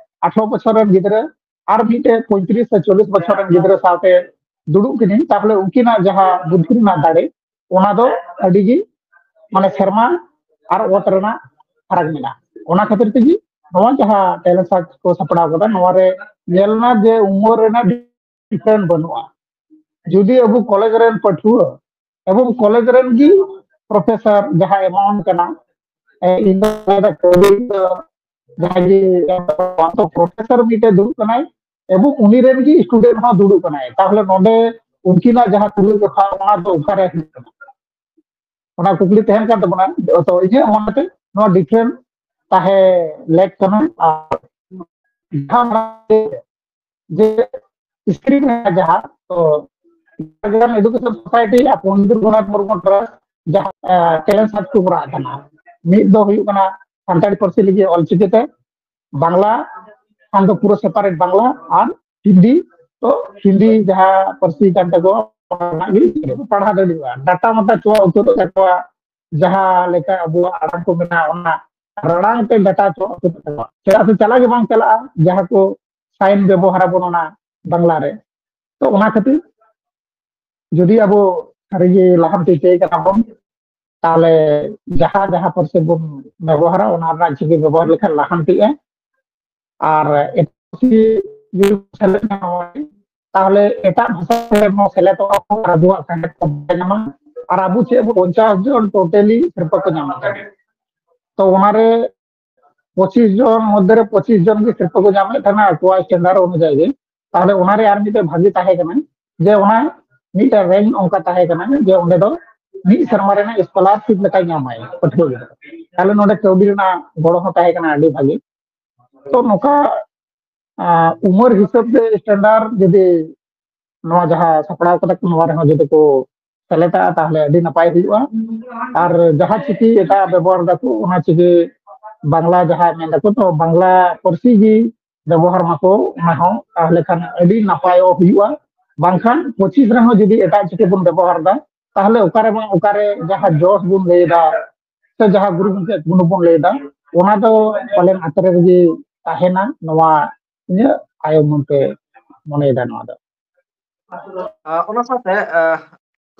ᱟᱴᱷᱨᱚ ᱵᱚᱪᱷᱚᱨ ᱨᱮᱱ ᱜᱤᱫᱽᱨᱟᱹ ᱟᱨ ᱢᱤᱫᱴᱮᱱ ᱯᱚᱸᱭᱛᱨᱤᱥ ᱥᱮ ᱪᱚᱞᱞᱤᱥ ᱵᱚᱪᱷᱚᱨ ᱨᱮᱱ ᱜᱤᱫᱽᱨᱟᱹ ᱥᱟᱶᱛᱮ ᱫᱩᱲᱩᱵ ᱠᱤᱱᱤᱧ, ᱛᱟᱦᱚᱞᱮ ᱩᱱᱠᱤᱱᱟᱜ ᱡᱟᱦᱟᱸ ᱵᱩᱫᱽᱫᱷᱤ ᱨᱮᱱᱟᱜ ᱫᱟᱲᱮ, ᱚᱱᱟ ᱫᱚ ᱟᱹᱰᱤ ᱜᱮ ᱢᱟᱱᱮ ᱥᱮᱨᱢᱟ ᱟᱨ ᱚᱛ ᱨᱮᱱᱟᱜ ᱯᱷᱟᱨᱟᱠ ᱢᱮᱱᱟᱜᱼᱟ᱾ ᱚᱱᱟ ᱠᱷᱟᱹᱛᱤᱨ ᱛᱮᱜᱮ ᱱᱚᱣᱟ ᱡᱟᱦᱟᱸ ᱴᱮᱞᱮᱱᱴ ᱥᱟᱨᱪ ᱠᱚ ᱥᱟᱯᱲᱟᱣ ᱠᱟᱫᱟ, ᱱᱚᱣᱟ ᱨᱮ ᱧᱮᱞ ᱮᱱᱟ ᱡᱮ ᱩᱢᱮᱨ ᱨᱮᱱᱟᱜ ᱰᱤᱯᱷᱟᱨᱮᱱᱴ ᱵᱟᱹᱱᱩᱜᱼᱟ᱾ ᱡᱩᱫᱤ ᱟᱵᱚ ᱠᱚᱞᱮᱡᱽ ᱨᱮᱱ ᱯᱟᱹᱴᱷᱩᱣᱟᱹ ᱮᱵᱚᱝ ᱠᱚᱞᱮᱡᱽ ᱨᱮᱱ ᱜᱮ ᱯᱨᱚᱯᱷᱮᱥᱚᱨ ᱡᱟᱦᱟᱸ ᱮᱢᱟᱣᱩᱱᱴ ᱠᱟᱱᱟ, ᱮ, ᱤᱧ ᱫᱚ ᱢᱮᱱᱫᱟ ᱠᱟᱹᱣᱰᱤ ᱫᱚ ᱡᱟᱦᱟᱸᱭ ᱜᱮ ᱯᱨᱚᱯᱷᱮᱥᱚᱨ ᱢᱤᱫᱴᱮᱡ ᱫᱩᱲᱩᱵ ᱠᱟᱱᱟᱭ ᱮᱵᱚᱝ ᱩᱱᱤ ᱨᱮᱱ ᱜᱮ ᱥᱴᱩᱰᱮᱱᱴ ᱦᱚᱸ ᱫᱩᱲᱩᱵ ᱠᱟᱱᱟᱭ, ᱛᱟᱦᱚᱞᱮ ᱱᱚᱰᱮ ᱩᱱᱠᱤᱱᱟᱜ ᱡᱟᱦᱟᱸ ᱛᱩᱞᱟᱹ ᱡᱚᱠᱷᱟ, ᱚᱱᱟ ᱫᱚ ᱚᱠᱟᱨᱮ ᱦᱩᱭᱩᱜ ᱠᱟᱱᱟ? ᱚᱱᱟ ᱠᱩᱠᱞᱤ ᱛᱟᱦᱮᱱ ᱠᱟᱱ ᱛᱟᱵᱚᱱᱟ᱾ ᱛᱚ ᱤᱧᱟᱹᱜ ᱢᱚᱱᱮᱛᱮ ᱱᱚᱣᱟ ᱰᱤᱯᱷᱟᱨᱮᱱᱴ ᱛᱟᱦᱮᱸ ᱞᱮᱠ ᱠᱟᱱᱟ᱾ ᱟᱨ ᱡᱟᱦᱟᱸ ᱡᱮ ᱥᱠᱨᱤᱱ ᱨᱮ ᱡᱟᱦᱟᱸ, ᱛᱚ ᱡᱷᱟᱲᱜᱨᱟᱢ ᱮᱰᱩᱠᱮᱥᱚᱱ ᱥᱳᱥᱟᱭᱴᱤ ᱟᱨ ᱯᱚᱱᱰᱤᱛ ᱨᱚᱜᱷᱩᱱᱟᱛᱷ ᱢᱩᱨᱢᱩ ᱴᱨᱟᱥᱴ ᱡᱟᱦᱟᱸ ᱴᱮᱞᱮᱱᱴ ᱥᱟᱨᱪ ᱠᱚ ᱠᱚᱨᱟᱣ ᱠᱟᱱᱟ, ᱢᱤᱫ ᱫᱚ ᱦᱩᱭᱩᱜ ᱠᱟᱱᱟ ᱥᱟᱱᱛᱟᱲᱤ ᱯᱟᱹᱨᱥᱤ ᱞᱟᱹᱜᱤᱫ ᱚᱞᱪᱤᱠᱤ ᱛᱮ, ᱵᱟᱝᱞᱟ ᱠᱷᱟᱱ ᱫᱚ ᱯᱩᱨᱟᱹ ᱥᱮᱯᱟᱨᱮᱴ ᱵᱟᱝᱞᱟ, ᱟᱨ ᱦᱤᱱᱫᱤ, ᱛᱚ ᱦᱤᱱᱫᱤ ᱡᱟᱦᱟᱸ ᱯᱟᱹᱨᱥᱤ ᱠᱟᱱ ᱛᱟᱠᱚᱣᱟ, ᱚᱱᱟ ᱜᱮ ᱯᱟᱲᱦᱟᱣ ᱫᱟᱲᱮᱭᱟᱜᱼᱟ᱾ ᱰᱟᱴᱟ ᱢᱟᱴᱟ ᱪᱚᱣᱟᱜ ᱩᱛᱟᱹᱨᱚᱜ ᱛᱟᱠᱚᱣᱟ, ᱡᱟᱦᱟᱸ ᱞᱮᱠᱟ ᱟᱵᱚᱣᱟᱜ ᱟᱲᱟᱝ ᱠᱚ ᱢᱮᱱᱟᱜᱼᱟ, ᱚᱱᱟ ᱨᱟᱲᱟᱝ ᱛᱮ ᱰᱟᱴᱟ ᱪᱚᱣᱟᱜ ᱩᱛᱟᱹᱨᱚᱜ ᱛᱟᱠᱚᱣᱟ᱾ ᱪᱮᱫᱟᱜ ᱥᱮ ᱪᱟᱞᱟᱣ ᱜᱮ ᱵᱟᱝ ᱪᱟᱞᱟᱜᱼᱟ, ᱡᱟᱦᱟᱸ ᱠᱚ ᱥᱟᱭᱤᱱ ᱵᱮᱵᱚᱦᱟᱨ ᱟᱵᱚᱱ ᱚᱱᱟ ᱵᱟᱝᱞᱟ ᱨᱮ᱾ ᱛᱚ ᱚᱱᱟ ᱠᱷᱟᱹᱛᱤᱨ ᱡᱩᱫᱤ ᱟᱵᱚ ᱥᱟᱹᱨᱤᱜᱮ ᱞᱟᱦᱟᱱᱛᱤ ᱪᱟᱹᱭ ᱠᱟᱱᱟ ᱵᱚᱱ, ᱛᱟᱦᱚᱞᱮ ᱡᱟᱦᱟᱸ ᱡᱟᱦᱟᱸ ᱯᱟᱹᱨᱥᱤ ᱵᱚᱱ ᱵᱮᱵᱚᱦᱟᱨᱟ, ᱚᱱᱟ ᱨᱮᱱᱟᱜ ᱪᱤᱠᱤ ᱵᱮᱵᱚᱦᱟᱨ ᱞᱮᱠᱷᱟᱱ ᱞᱟᱦᱟᱱᱛᱤᱜᱼᱟ᱾ ᱟᱨ ᱮᱴᱟᱜ ᱯᱟᱹᱨᱥᱤ ᱡᱩᱫᱤ ᱥᱮᱞᱮᱫ ᱧᱟᱢᱟ, ᱛᱟᱦᱚᱞᱮ ᱮᱴᱟᱜ ᱵᱷᱟᱥᱟ ᱥᱮᱞᱮᱫᱚᱜᱼᱟ ᱠᱚ ᱟᱨ ᱟᱵᱚᱣᱟᱜ standard ᱠᱚ ᱵᱟᱭ ᱧᱟᱢᱟ᱾ ᱟᱨ ᱟᱵᱚ ᱪᱮᱫ ᱵᱚ ᱯᱚᱧᱪᱟᱥ ᱡᱚᱱ ᱴᱳᱴᱟᱞᱤ ᱥᱤᱨᱯᱟᱹ ᱠᱚ ᱧᱟᱢᱟ ᱛᱟᱦᱮᱸᱫ᱾ ᱛᱚ ᱚᱱᱟᱨᱮ ᱯᱚᱸᱪᱤᱥ ᱡᱚᱱ ᱢᱚᱫᱽᱫᱷᱮ ᱨᱮ ᱯᱚᱸᱪᱤᱥ ᱡᱚᱱ ᱜᱮ ᱥᱤᱨᱯᱟᱹ ᱠᱚ ᱧᱟᱢ ᱞᱮᱫ ᱛᱟᱦᱮᱱᱟ ᱟᱠᱚᱣᱟᱜ ᱥᱴᱮᱱᱰᱟᱨᱰ ᱚᱱᱩᱡᱟᱭᱤ ᱜᱮ᱾ ᱛᱟᱦᱚᱞᱮ ᱚᱱᱟᱨᱮ ᱟᱨ ᱢᱤᱫᱴᱮᱱ ᱵᱷᱟᱹᱜᱤ ᱛᱟᱦᱮᱸ ᱠᱟᱱᱟ ᱡᱮ ᱚᱱᱟ ᱢᱤᱫᱴᱮᱱ ᱨᱮᱝᱠ ᱚᱱᱠᱟ ᱛᱟᱦᱮᱸ ᱠᱟᱱᱟ ᱡᱮ ᱚᱸᱰᱮ ᱫᱚ ᱢᱤᱫ ᱥᱮᱨᱢᱟ ᱨᱮᱱᱟᱜ ᱥᱠᱚᱞᱟᱨᱥᱤᱯ ᱞᱮᱠᱟᱭ ᱧᱟᱢᱟᱭ ᱯᱟᱹᱴᱷᱩᱣᱟᱹ ᱜᱤᱫᱽᱨᱟᱹ᱾ ᱛᱟᱦᱚᱞᱮ ᱱᱚᱰᱮ ᱠᱟᱹᱣᱰᱤ ᱨᱮᱱᱟᱜ ᱜᱚᱲᱚ ᱦᱚᱸ ᱛᱟᱦᱮᱸ ᱠᱟᱱᱟ ᱟᱹᱰᱤ ᱵᱷᱟᱹᱜᱤ᱾ ᱛᱚ ᱱᱚᱝᱠᱟ ᱟᱸ, ᱩᱢᱮᱨ ᱦᱤᱥᱟᱹᱵ ᱛᱮ ᱥᱴᱮᱱᱰᱟᱨᱰ ᱡᱩᱫᱤ ᱱᱚᱣᱟ ᱡᱟᱦᱟᱸ ᱥᱟᱯᱲᱟᱣ ᱠᱟᱫᱟ ᱠᱚ, ᱱᱚᱣᱟ ᱨᱮᱦᱚᱸ ᱡᱩᱫᱤ ᱠᱚ ᱥᱮᱞᱮᱫᱟ, ᱛᱟᱦᱚᱞᱮ ᱟᱹᱰᱤ ᱱᱟᱯᱟᱭ ᱦᱩᱭᱩᱜᱼᱟ᱾ ᱟᱨ ᱡᱟᱦᱟᱸ ᱪᱤᱠᱤ ᱮᱴᱟᱜ ᱵᱮᱵᱚᱦᱟᱨ ᱫᱟᱠᱚ, ᱚᱱᱟ ᱪᱤᱠᱤ ᱵᱟᱝᱞᱟ ᱡᱟᱦᱟᱸ ᱢᱮᱱ ᱫᱟᱠᱚ, ᱛᱚ ᱵᱟᱝᱞᱟ ᱯᱟᱹᱨᱥᱤ ᱜᱮ ᱵᱮᱵᱚᱦᱟᱨ ᱢᱟᱠᱚ, ᱚᱱᱟ ᱦᱚᱸ ᱛᱟᱦᱚᱞᱮ ᱠᱷᱟᱱ ᱟᱹᱰᱤ ᱱᱟᱯᱟᱭᱚᱜ ᱦᱩᱭᱩᱜᱼᱟ᱾ ᱵᱟᱝᱠᱷᱟᱱ ᱯᱚᱸᱪᱤᱥ ᱨᱮᱦᱚᱸ ᱡᱩᱫᱤ ᱮᱴᱟᱜ ᱪᱤᱠᱤ ᱵᱚᱱ ᱵᱮᱵᱚᱦᱟᱨ ᱫᱟ, ᱛᱟᱦᱚᱞᱮ ᱚᱠᱟᱨᱮ ᱵᱟᱝ ᱚᱠᱟᱨᱮ ᱡᱟᱦᱟᱸ ᱡᱚᱥ ᱵᱚᱱ ᱞᱟᱹᱭ ᱮᱫᱟ, ᱥᱮ ᱡᱟᱦᱟᱸ ᱜᱩᱨᱩ ᱜᱚᱢᱠᱮ ᱜᱩᱱ ᱵᱚᱱ ᱞᱟᱹᱭ ᱮᱫᱟ, ᱚᱱᱟ ᱫᱚ ᱯᱟᱞᱮᱱ ᱟᱛᱨᱮ ᱨᱮᱜᱮ ᱛᱟᱦᱮᱱᱟ, ᱱᱚᱣᱟ ᱤᱧᱟᱹᱜ ᱟᱭ ᱩᱢᱟᱹᱱ ᱛᱮ ᱢᱚᱱᱮᱭᱮᱫᱟ ᱱᱚᱣᱟ ᱫᱚ᱾ ᱟᱨ ᱚᱱᱟ ᱥᱟᱶᱛᱮ, ᱟᱨ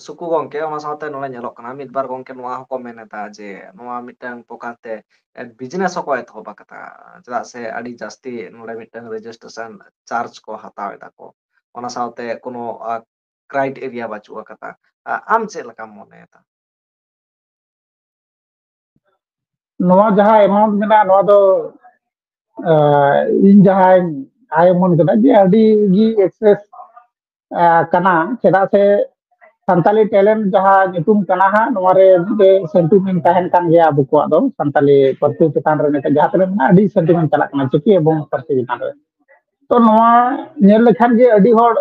ᱥᱩᱠᱩ ᱜᱚᱝᱠᱮ, ᱚᱱᱟ ᱥᱟᱶᱛᱮ ᱱᱚᱰᱮ ᱧᱮᱞᱚᱜ ᱠᱟᱱᱟ, ᱢᱤᱫ ᱵᱟᱨ ᱜᱚᱝᱠᱮ ᱱᱚᱣᱟ ᱦᱚᱸᱠᱚ ᱢᱮᱱ ᱮᱫᱟ ᱡᱮ ᱱᱚᱣᱟ ᱢᱤᱫᱴᱟᱝ ᱯᱨᱚᱠᱟᱨ ᱛᱮ, ᱮ, business ᱦᱚᱸᱠᱚ ᱮᱛᱚᱦᱚᱵ ᱟᱠᱟᱫᱟ, ᱪᱮᱫᱟᱜ ᱥᱮ ᱟᱹᱰᱤ ᱡᱟᱹᱥᱛᱤ ᱱᱚᱰᱮ ᱢᱤᱫᱴᱟᱝ registration charge ᱠᱚ ᱦᱟᱛᱟᱣ ᱮᱫᱟ ᱠᱚ, ᱚᱱᱟ ᱥᱟᱶᱛᱮ ᱠᱳᱱᱳ, ᱟ, criteria ᱵᱟᱹᱪᱩᱜ ᱟᱠᱟᱫᱟ᱾ ᱟ, ᱟᱢ ᱪᱮᱫ ᱞᱮᱠᱟᱢ ᱢᱚᱱᱮᱭᱮᱫᱟ? ᱱᱚᱣᱟ ᱡᱟᱦᱟᱸ amount ᱢᱮᱱᱟᱜᱼᱟ, ᱱᱚᱣᱟ ᱫᱚ, ᱟ, ᱤᱧ ᱡᱟᱦᱟᱸᱧ ᱟᱭ ᱩᱢᱟᱹᱱ ᱠᱟᱫᱟ ᱡᱮ ᱟᱹᱰᱤ ᱜᱮ excess, ᱟ, ᱠᱟᱱᱟ, ᱪᱮᱫᱟᱜ ᱥᱮ ᱥᱟᱱᱛᱟᱞᱤ talent ᱡᱟᱦᱟᱸ ᱧᱩᱛᱩᱢ ᱠᱟᱱᱟ ᱦᱟᱸᱜ, ᱱᱚᱣᱟ ᱨᱮ ᱢᱤᱫᱴᱮᱡ sentiment ᱛᱟᱦᱮᱱ ᱠᱟᱱ ᱜᱮᱭᱟ ᱟᱵᱚ ᱠᱚᱣᱟᱜ ᱫᱚ, ᱥᱟᱱᱛᱟᱞᱤ ᱯᱟᱹᱨᱥᱤ ᱪᱮᱛᱟᱱ ᱨᱮ ᱱᱤᱛᱚᱜ ᱡᱟᱦᱟᱸ ᱛᱤᱱᱟᱹᱜ ᱢᱮᱱᱟᱜᱼᱟ, ᱟᱹᱰᱤ sentiment ᱪᱟᱞᱟᱜ ᱠᱟᱱᱟ ᱪᱤᱠᱤ ᱮᱵᱚᱝ ᱯᱟᱹᱨᱥᱤ ᱪᱮᱛᱟᱱ ᱨᱮ᱾ ᱛᱚ ᱱᱚᱣᱟ ᱧᱮᱞ ᱞᱮᱠᱷᱟᱱ ᱜᱮ ᱟᱹᱰᱤ ᱦᱚᱲ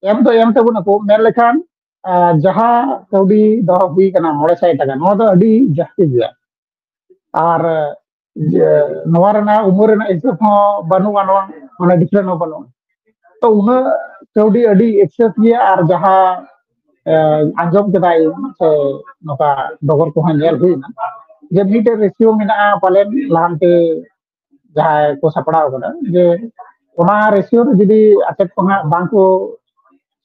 ᱮᱢ ᱫᱚ ᱮᱢ ᱛᱟᱵᱚᱱᱟᱠᱚ, ᱢᱮᱱ ᱞᱮᱠᱷᱟᱱ, ᱟ, ᱡᱟᱦᱟᱸ ᱠᱟᱹᱣᱰᱤ ᱫᱚᱦᱚ ᱦᱩᱭ ᱠᱟᱱᱟ ᱢᱚᱬᱮ ᱥᱟᱭ ᱴᱟᱠᱟ, ᱱᱚᱣᱟ ᱫᱚ ᱟᱹᱰᱤ ᱡᱟᱹᱥᱛᱤ ᱜᱮᱭᱟ᱾ ᱟᱨ ᱡᱮ ᱱᱚᱣᱟ ᱨᱮᱱᱟᱜ ᱩᱢᱟᱹᱨ ᱨᱮᱱᱟᱜ ᱦᱤᱥᱟᱹᱵ ᱦᱚᱸ ᱵᱟᱹᱱᱩᱜᱼᱟ, ᱱᱚᱣᱟ ᱢᱟᱱᱮ different ᱦᱚᱸ ᱵᱟᱹᱱᱩᱜᱼᱟ᱾ ᱛᱚ ᱩᱱᱟᱹᱜ ᱠᱟᱹᱣᱰᱤ ᱟᱹᱰᱤ excess ᱜᱮᱭᱟ, ᱟᱨ ᱡᱟᱦᱟᱸ, ᱮ, ᱟᱸᱡᱚᱢ ᱠᱮᱫᱟᱭ ᱥᱮ ᱱᱚᱝᱠᱟ ᱰᱚᱜᱚᱨ ᱠᱚᱦᱚᱸ ᱧᱮᱞ ᱦᱩᱭᱱᱟ ᱡᱮ ᱢᱤᱫᱴᱮᱡ ratio ᱢᱮᱱᱟᱜᱼᱟ ᱯᱟᱞᱮᱱ ᱞᱟᱦᱟᱱᱛᱤ ᱡᱟᱦᱟᱸᱭ ᱠᱚ ᱥᱟᱯᱲᱟᱣ ᱠᱟᱫᱟ, ᱡᱮ ᱚᱱᱟ ratio ᱨᱮ ᱡᱩᱫᱤ ᱟᱛᱮᱫ ᱠᱚ ᱦᱟᱸᱜ ᱵᱟᱝ ᱠᱚ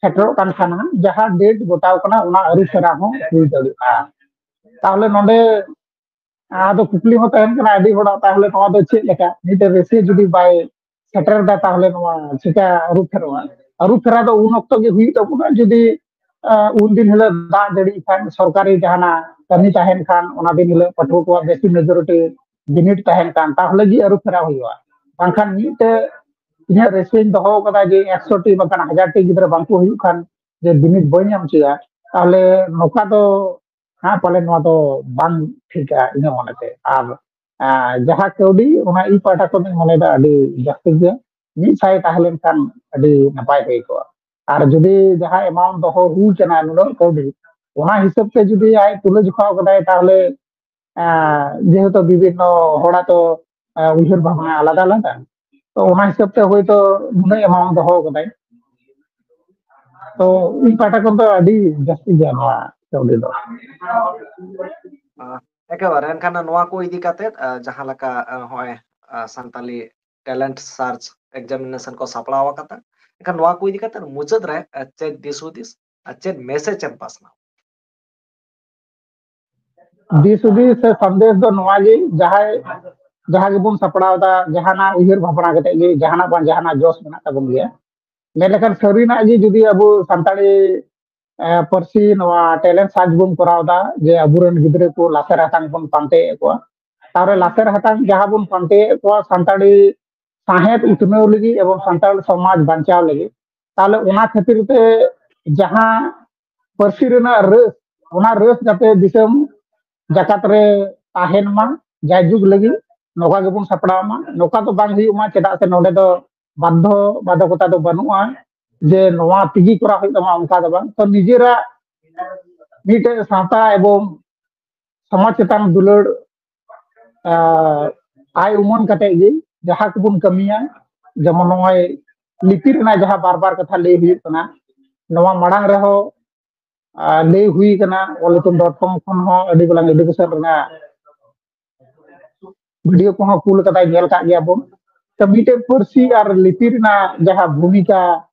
ᱥᱮᱴᱮᱨᱚᱜ ᱠᱟᱱ ᱠᱷᱟᱱ ᱦᱟᱸᱜ, ᱡᱟᱦᱟᱸ date ᱜᱚᱴᱟᱣ ᱠᱟᱱᱟ ᱚᱱᱟ ᱟᱹᱨᱩ ᱯᱷᱮᱨᱟᱣ ᱦᱚᱸ ᱦᱩᱭ ᱫᱟᱲᱮᱭᱟᱜᱼᱟ᱾ ᱛᱟᱦᱚᱞᱮ ᱱᱚᱰᱮ ᱟᱫᱚ ᱠᱩᱠᱞᱤ ᱦᱚᱸ ᱛᱟᱦᱮᱱ ᱠᱟᱱᱟ ᱟᱹᱰᱤ ᱦᱚᱲᱟᱜ, ᱛᱟᱦᱚᱞᱮ ᱱᱚᱣᱟ ᱫᱚ ᱪᱮᱫ ᱞᱮᱠᱟ? ᱢᱤᱫᱴᱮᱱ ratio ᱡᱩᱫᱤ ᱵᱟᱭ ᱥᱮᱴᱮᱨ ᱮᱫᱟ, ᱛᱟᱦᱚᱞᱮ ᱱᱚᱣᱟ ᱪᱤᱠᱟ ᱟᱹᱨᱩ ᱯᱷᱮᱨᱚᱜᱼᱟ? ᱟᱹᱨᱩ ᱯᱷᱮᱨᱟᱣ ᱫᱚ ᱩᱱ ᱚᱠᱛᱚ ᱜᱮ ᱦᱩᱭᱩᱜ ᱛᱟᱵᱚᱱᱟ, ᱡᱩᱫᱤ, ᱟ, ᱩᱱ ᱫᱤᱱ ᱦᱤᱞᱳᱜ ᱫᱟᱜ ᱡᱟᱹᱲᱤ ᱠᱷᱟᱱ, ᱥᱚᱨᱠᱟᱨᱤ ᱡᱟᱦᱟᱱᱟᱜ ᱠᱟᱹᱢᱤ ᱛᱟᱦᱮᱱ ᱠᱷᱟᱱ, ᱚᱱᱟ ᱫᱤᱱ ᱦᱤᱞᱳᱜ ᱯᱟᱹᱴᱷᱩᱣᱟᱹ ᱠᱚᱣᱟᱜ ᱵᱮᱥᱤ majority ᱵᱤᱱᱤᱰ ᱛᱟᱦᱮᱱ ᱠᱷᱟᱱ, ᱛᱟᱦᱚᱞᱮ ᱜᱮ ᱟᱹᱨᱩ ᱯᱷᱮᱨᱟᱣ ᱦᱩᱭᱩᱜᱼᱟ᱾ ᱵᱟᱝᱠᱷᱟᱱ ᱢᱤᱫᱴᱮᱡ ᱤᱧᱟᱹᱜ ratio ᱤᱧ ᱫᱚᱦᱚ ᱠᱟᱫᱟ ᱡᱮ ᱮᱠᱥᱚ ᱴᱤ ᱵᱟᱝᱠᱷᱟᱱ ᱦᱟᱡᱟᱨ ᱴᱤ ᱜᱤᱫᱽᱨᱟᱹ ᱵᱟᱝᱠᱚ ᱦᱩᱭᱩᱜ ᱠᱷᱟᱱ ᱡᱮ ᱵᱤᱱᱤᱰ ᱵᱟᱹᱧ ᱮᱢ ᱦᱚᱪᱚᱭᱟ, ᱛᱟᱦᱚᱞᱮ ᱱᱚᱝᱠᱟ ᱫᱚ ᱦᱟᱸᱜ ᱯᱟᱞᱮ ᱱᱚᱣᱟ ᱫᱚ ᱵᱟᱝ ᱴᱷᱤᱠᱟ ᱤᱧᱟᱹᱜ ᱢᱚᱱᱮᱛᱮ᱾ ᱟᱨ, ᱟᱨ ᱡᱟᱦᱟᱸ ᱠᱟᱹᱣᱰᱤ, ᱚᱱᱟ ᱤᱧ ᱯᱟᱦᱴᱟ ᱠᱷᱚᱱ ᱤᱧ ᱢᱚᱱᱮᱭᱮᱫᱟ ᱟᱹᱰᱤ ᱡᱟᱹᱥᱛᱤ ᱜᱮ ᱢᱤᱫ ᱥᱟᱭ ᱛᱟᱦᱮᱸ ᱞᱮᱱᱠᱷᱟᱱ ᱟᱹᱰᱤ ᱱᱟᱯᱟᱭ ᱦᱩᱭ ᱠᱚᱜᱼᱟ᱾ ᱟᱨ ᱡᱩᱫᱤ ᱡᱟᱦᱟᱸ amount ᱫᱚᱦᱚ ᱦᱩᱭ ᱠᱟᱱᱟ ᱱᱩᱱᱟᱹᱜ ᱠᱟᱹᱣᱰᱤ, ᱚᱱᱟ ᱦᱤᱥᱟᱹᱵ ᱛᱮ ᱡᱩᱫᱤ ᱟᱡ ᱛᱩᱞᱟᱹ ᱡᱚᱠᱷᱟ ᱠᱟᱫᱟᱭ, ᱛᱟᱦᱚᱞᱮ, ᱟᱸ, ᱡᱮᱦᱮᱛᱩ ᱵᱤᱵᱷᱤᱱᱱᱚ ᱦᱚᱲᱟᱜ ᱛᱚ, ᱟᱸ, ᱩᱭᱦᱟᱹᱨ ᱵᱷᱟᱵᱽᱱᱟ ᱟᱞᱟᱫᱟ ᱟᱞᱟᱫᱟ, ᱛᱚ ᱚᱱᱟ ᱦᱤᱥᱟᱹᱵ ᱛᱮ ᱦᱳᱭᱛᱳ ᱱᱩᱱᱟᱹᱜ amount ᱫᱚᱦᱚ ᱠᱟᱫᱟᱭ᱾ ᱛᱚ ᱤᱧ ᱯᱟᱦᱴᱟ ᱠᱷᱚᱱ ᱫᱚ ᱟᱹᱰᱤ ᱡᱟᱹᱥᱛᱤ ᱜᱮᱭᱟ ᱱᱚᱣᱟ ᱠᱟᱹᱣᱰᱤ ᱫᱚ᱾ ᱟᱸ, ᱮᱠᱮᱵᱟᱨᱮ, ᱮᱱᱠᱷᱟᱱ ᱱᱚᱣᱟ ᱠᱚ ᱤᱫᱤ ᱠᱟᱛᱮᱫ, ᱟᱸ, ᱡᱟᱦᱟᱸ ᱞᱮᱠᱟ, ᱟᱸ, ᱦᱚᱸᱜᱼᱚᱭ, ᱟᱸ, ᱥᱟᱱᱛᱟᱞᱤ ᱴᱮᱞᱮᱱᱴ ᱥᱟᱨᱪ ᱮᱠᱡᱟᱢᱤᱱᱮᱥᱚᱱ ᱠᱚ ᱥᱟᱯᱲᱟᱣ ᱟᱠᱟᱫᱟ᱾ ᱮᱱᱠᱷᱟᱱ ᱱᱚᱣᱟ ᱠᱚ ᱤᱫᱤ ᱠᱟᱛᱮ ᱢᱩᱪᱟᱹᱫ ᱨᱮ ᱪᱮᱫ ᱫᱤᱥ ᱦᱩᱫᱤᱥ ᱟᱨ ᱪᱮᱫ ᱢᱮᱥᱮᱡ ᱮᱢ ᱯᱟᱥᱱᱟᱣ? ᱫᱤᱥ ᱦᱩᱫᱤᱥ ᱥᱮ ᱥᱟᱸᱫᱮᱥ ᱫᱚ ᱱᱚᱣᱟ ᱜᱮ, ᱡᱟᱦᱟᱸᱭ ᱡᱟᱦᱟᱸ ᱜᱮᱵᱚᱱ ᱥᱟᱯᱲᱟᱣ ᱮᱫᱟ, ᱡᱟᱦᱟᱱᱟᱜ ᱩᱭᱦᱟᱹᱨ ᱵᱷᱟᱵᱽᱱᱟ ᱠᱟᱛᱮ ᱜᱮ ᱡᱟᱦᱟᱱᱟᱜ ᱵᱟᱝ ᱡᱟᱦᱟᱱᱟᱜ ᱡᱚᱥ ᱢᱮᱱᱟᱜ ᱛᱟᱵᱚᱱ ᱜᱮᱭᱟ᱾ ᱢᱮᱱ ᱞᱮᱠᱷᱟᱱ ᱥᱟᱹᱨᱤᱱᱟᱜ ᱜᱮ ᱡᱩᱫᱤ ᱟᱵᱚ ᱥᱟᱱᱛᱟᱲᱤ ᱯᱟᱹᱨᱥᱤ ᱱᱚᱣᱟ ᱴᱮᱞᱮᱱᱴ ᱥᱟᱨᱪ ᱵᱚᱱ ᱠᱚᱨᱟᱣ ᱮᱫᱟ, ᱡᱮ ᱟᱵᱚᱨᱮᱱ ᱜᱤᱫᱽᱨᱟᱹ ᱠᱚ ᱞᱟᱥᱮᱨ ᱦᱟᱛᱟᱝ ᱵᱚᱱ ᱯᱟᱱᱛᱮᱭᱮᱫ ᱠᱚᱣᱟ, ᱛᱟᱦᱚᱞᱮ ᱞᱟᱥᱮᱨ ᱦᱟᱛᱟᱝ ᱡᱟᱦᱟᱸ ᱵᱚᱱ ᱯᱟᱱᱛᱮᱭᱮᱫ ᱠᱚᱣᱟ ᱥᱟᱱᱛᱟᱲᱤ ᱥᱟᱶᱦᱮᱫ ᱩᱛᱱᱟᱹᱣ ᱞᱟᱹᱜᱤᱫ ᱮᱵᱚᱝ ᱥᱟᱱᱛᱟᱲ ᱥᱚᱢᱟᱡᱽ ᱵᱟᱧᱪᱟᱣ ᱞᱟᱹᱜᱤᱫ, ᱛᱟᱦᱚᱞᱮ ᱚᱱᱟ ᱠᱷᱟᱹᱛᱤᱨ ᱛᱮ ᱡᱟᱦᱟᱸ ᱯᱟᱹᱨᱥᱤ ᱨᱮᱱᱟᱜ ᱨᱟᱹᱥ, ᱚᱱᱟ ᱨᱟᱹᱥ ᱡᱟᱛᱮ ᱫᱤᱥᱚᱢ ᱡᱟᱠᱟᱛ ᱨᱮ ᱛᱟᱦᱮᱱ ᱢᱟ, ᱡᱟᱭᱡᱩᱜᱽ ᱞᱟᱹᱜᱤᱫ ᱱᱚᱝᱠᱟ ᱜᱮᱵᱚᱱ ᱥᱟᱯᱲᱟᱣ ᱢᱟ᱾ ᱱᱚᱝᱠᱟ ᱫᱚ ᱵᱟᱝ ᱦᱩᱭᱩᱜ ᱢᱟ, ᱪᱮᱫᱟᱜ ᱥᱮ ᱱᱚᱰᱮ ᱫᱚ ᱵᱟᱫᱽᱫᱷᱚ ᱵᱟᱫᱷᱚᱠᱚᱛᱟ ᱫᱚ ᱵᱟᱹᱱᱩᱜᱼᱟ ᱡᱮ ᱱᱚᱣᱟ ᱛᱮᱜᱮ ᱠᱚᱨᱟᱣ ᱦᱩᱭᱩᱜ ᱛᱟᱢᱟ, ᱚᱱᱠᱟ ᱫᱚ ᱵᱟᱝ᱾ ᱛᱚ ᱱᱤᱡᱮᱨᱟᱜ ᱢᱤᱫᱴᱮᱡ ᱥᱟᱶᱛᱟ ᱮᱵᱚᱝ ᱥᱚᱢᱟᱡᱽ ᱪᱮᱛᱟᱱ ᱫᱩᱞᱟᱹᱲ ᱟᱭ ᱩᱢᱟᱹᱱ ᱠᱟᱛᱮ ᱜᱮ ᱡᱟᱦᱟᱸ ᱠᱚᱵᱚᱱ ᱠᱟᱹᱢᱤᱭᱟ, ᱡᱮᱢᱚᱱ ᱱᱚᱜᱼᱚᱭ ᱞᱤᱯᱤ ᱨᱮᱱᱟᱜ ᱡᱟᱦᱟᱸ ᱵᱟᱨ ᱵᱟᱨ ᱠᱟᱛᱷᱟ ᱞᱟᱹᱭ ᱦᱩᱭᱩᱜ ᱠᱟᱱᱟ, ᱱᱚᱣᱟ ᱢᱟᱲᱟᱝ ᱨᱮᱦᱚᱸ ᱞᱟᱹᱭ ᱦᱩᱭ ᱠᱟᱱᱟ, ᱚᱞ ᱤᱛᱩᱱ ᱰᱚᱴ ᱠᱚᱢ ᱠᱷᱚᱱ ᱦᱚᱸ ᱟᱹᱰᱤ ᱜᱚᱞᱟᱝ ᱮᱰᱩᱠᱮᱥᱚᱱ ᱨᱮᱱᱟᱜ ᱵᱷᱤᱰᱤᱭᱳ ᱠᱚᱦᱚᱸ ᱠᱩᱞ ᱠᱟᱫᱟᱭ, ᱧᱮᱞ ᱠᱟᱜ ᱜᱮᱭᱟ ᱵᱚᱱ᱾ ᱛᱚ ᱢᱤᱫᱴᱮᱡ ᱯᱟᱹᱨᱥᱤ ᱟᱨ ᱞᱤᱯᱤ ᱨᱮᱱᱟᱜ ᱡᱟᱦᱟᱸ ᱵᱷᱩᱢᱤᱠᱟ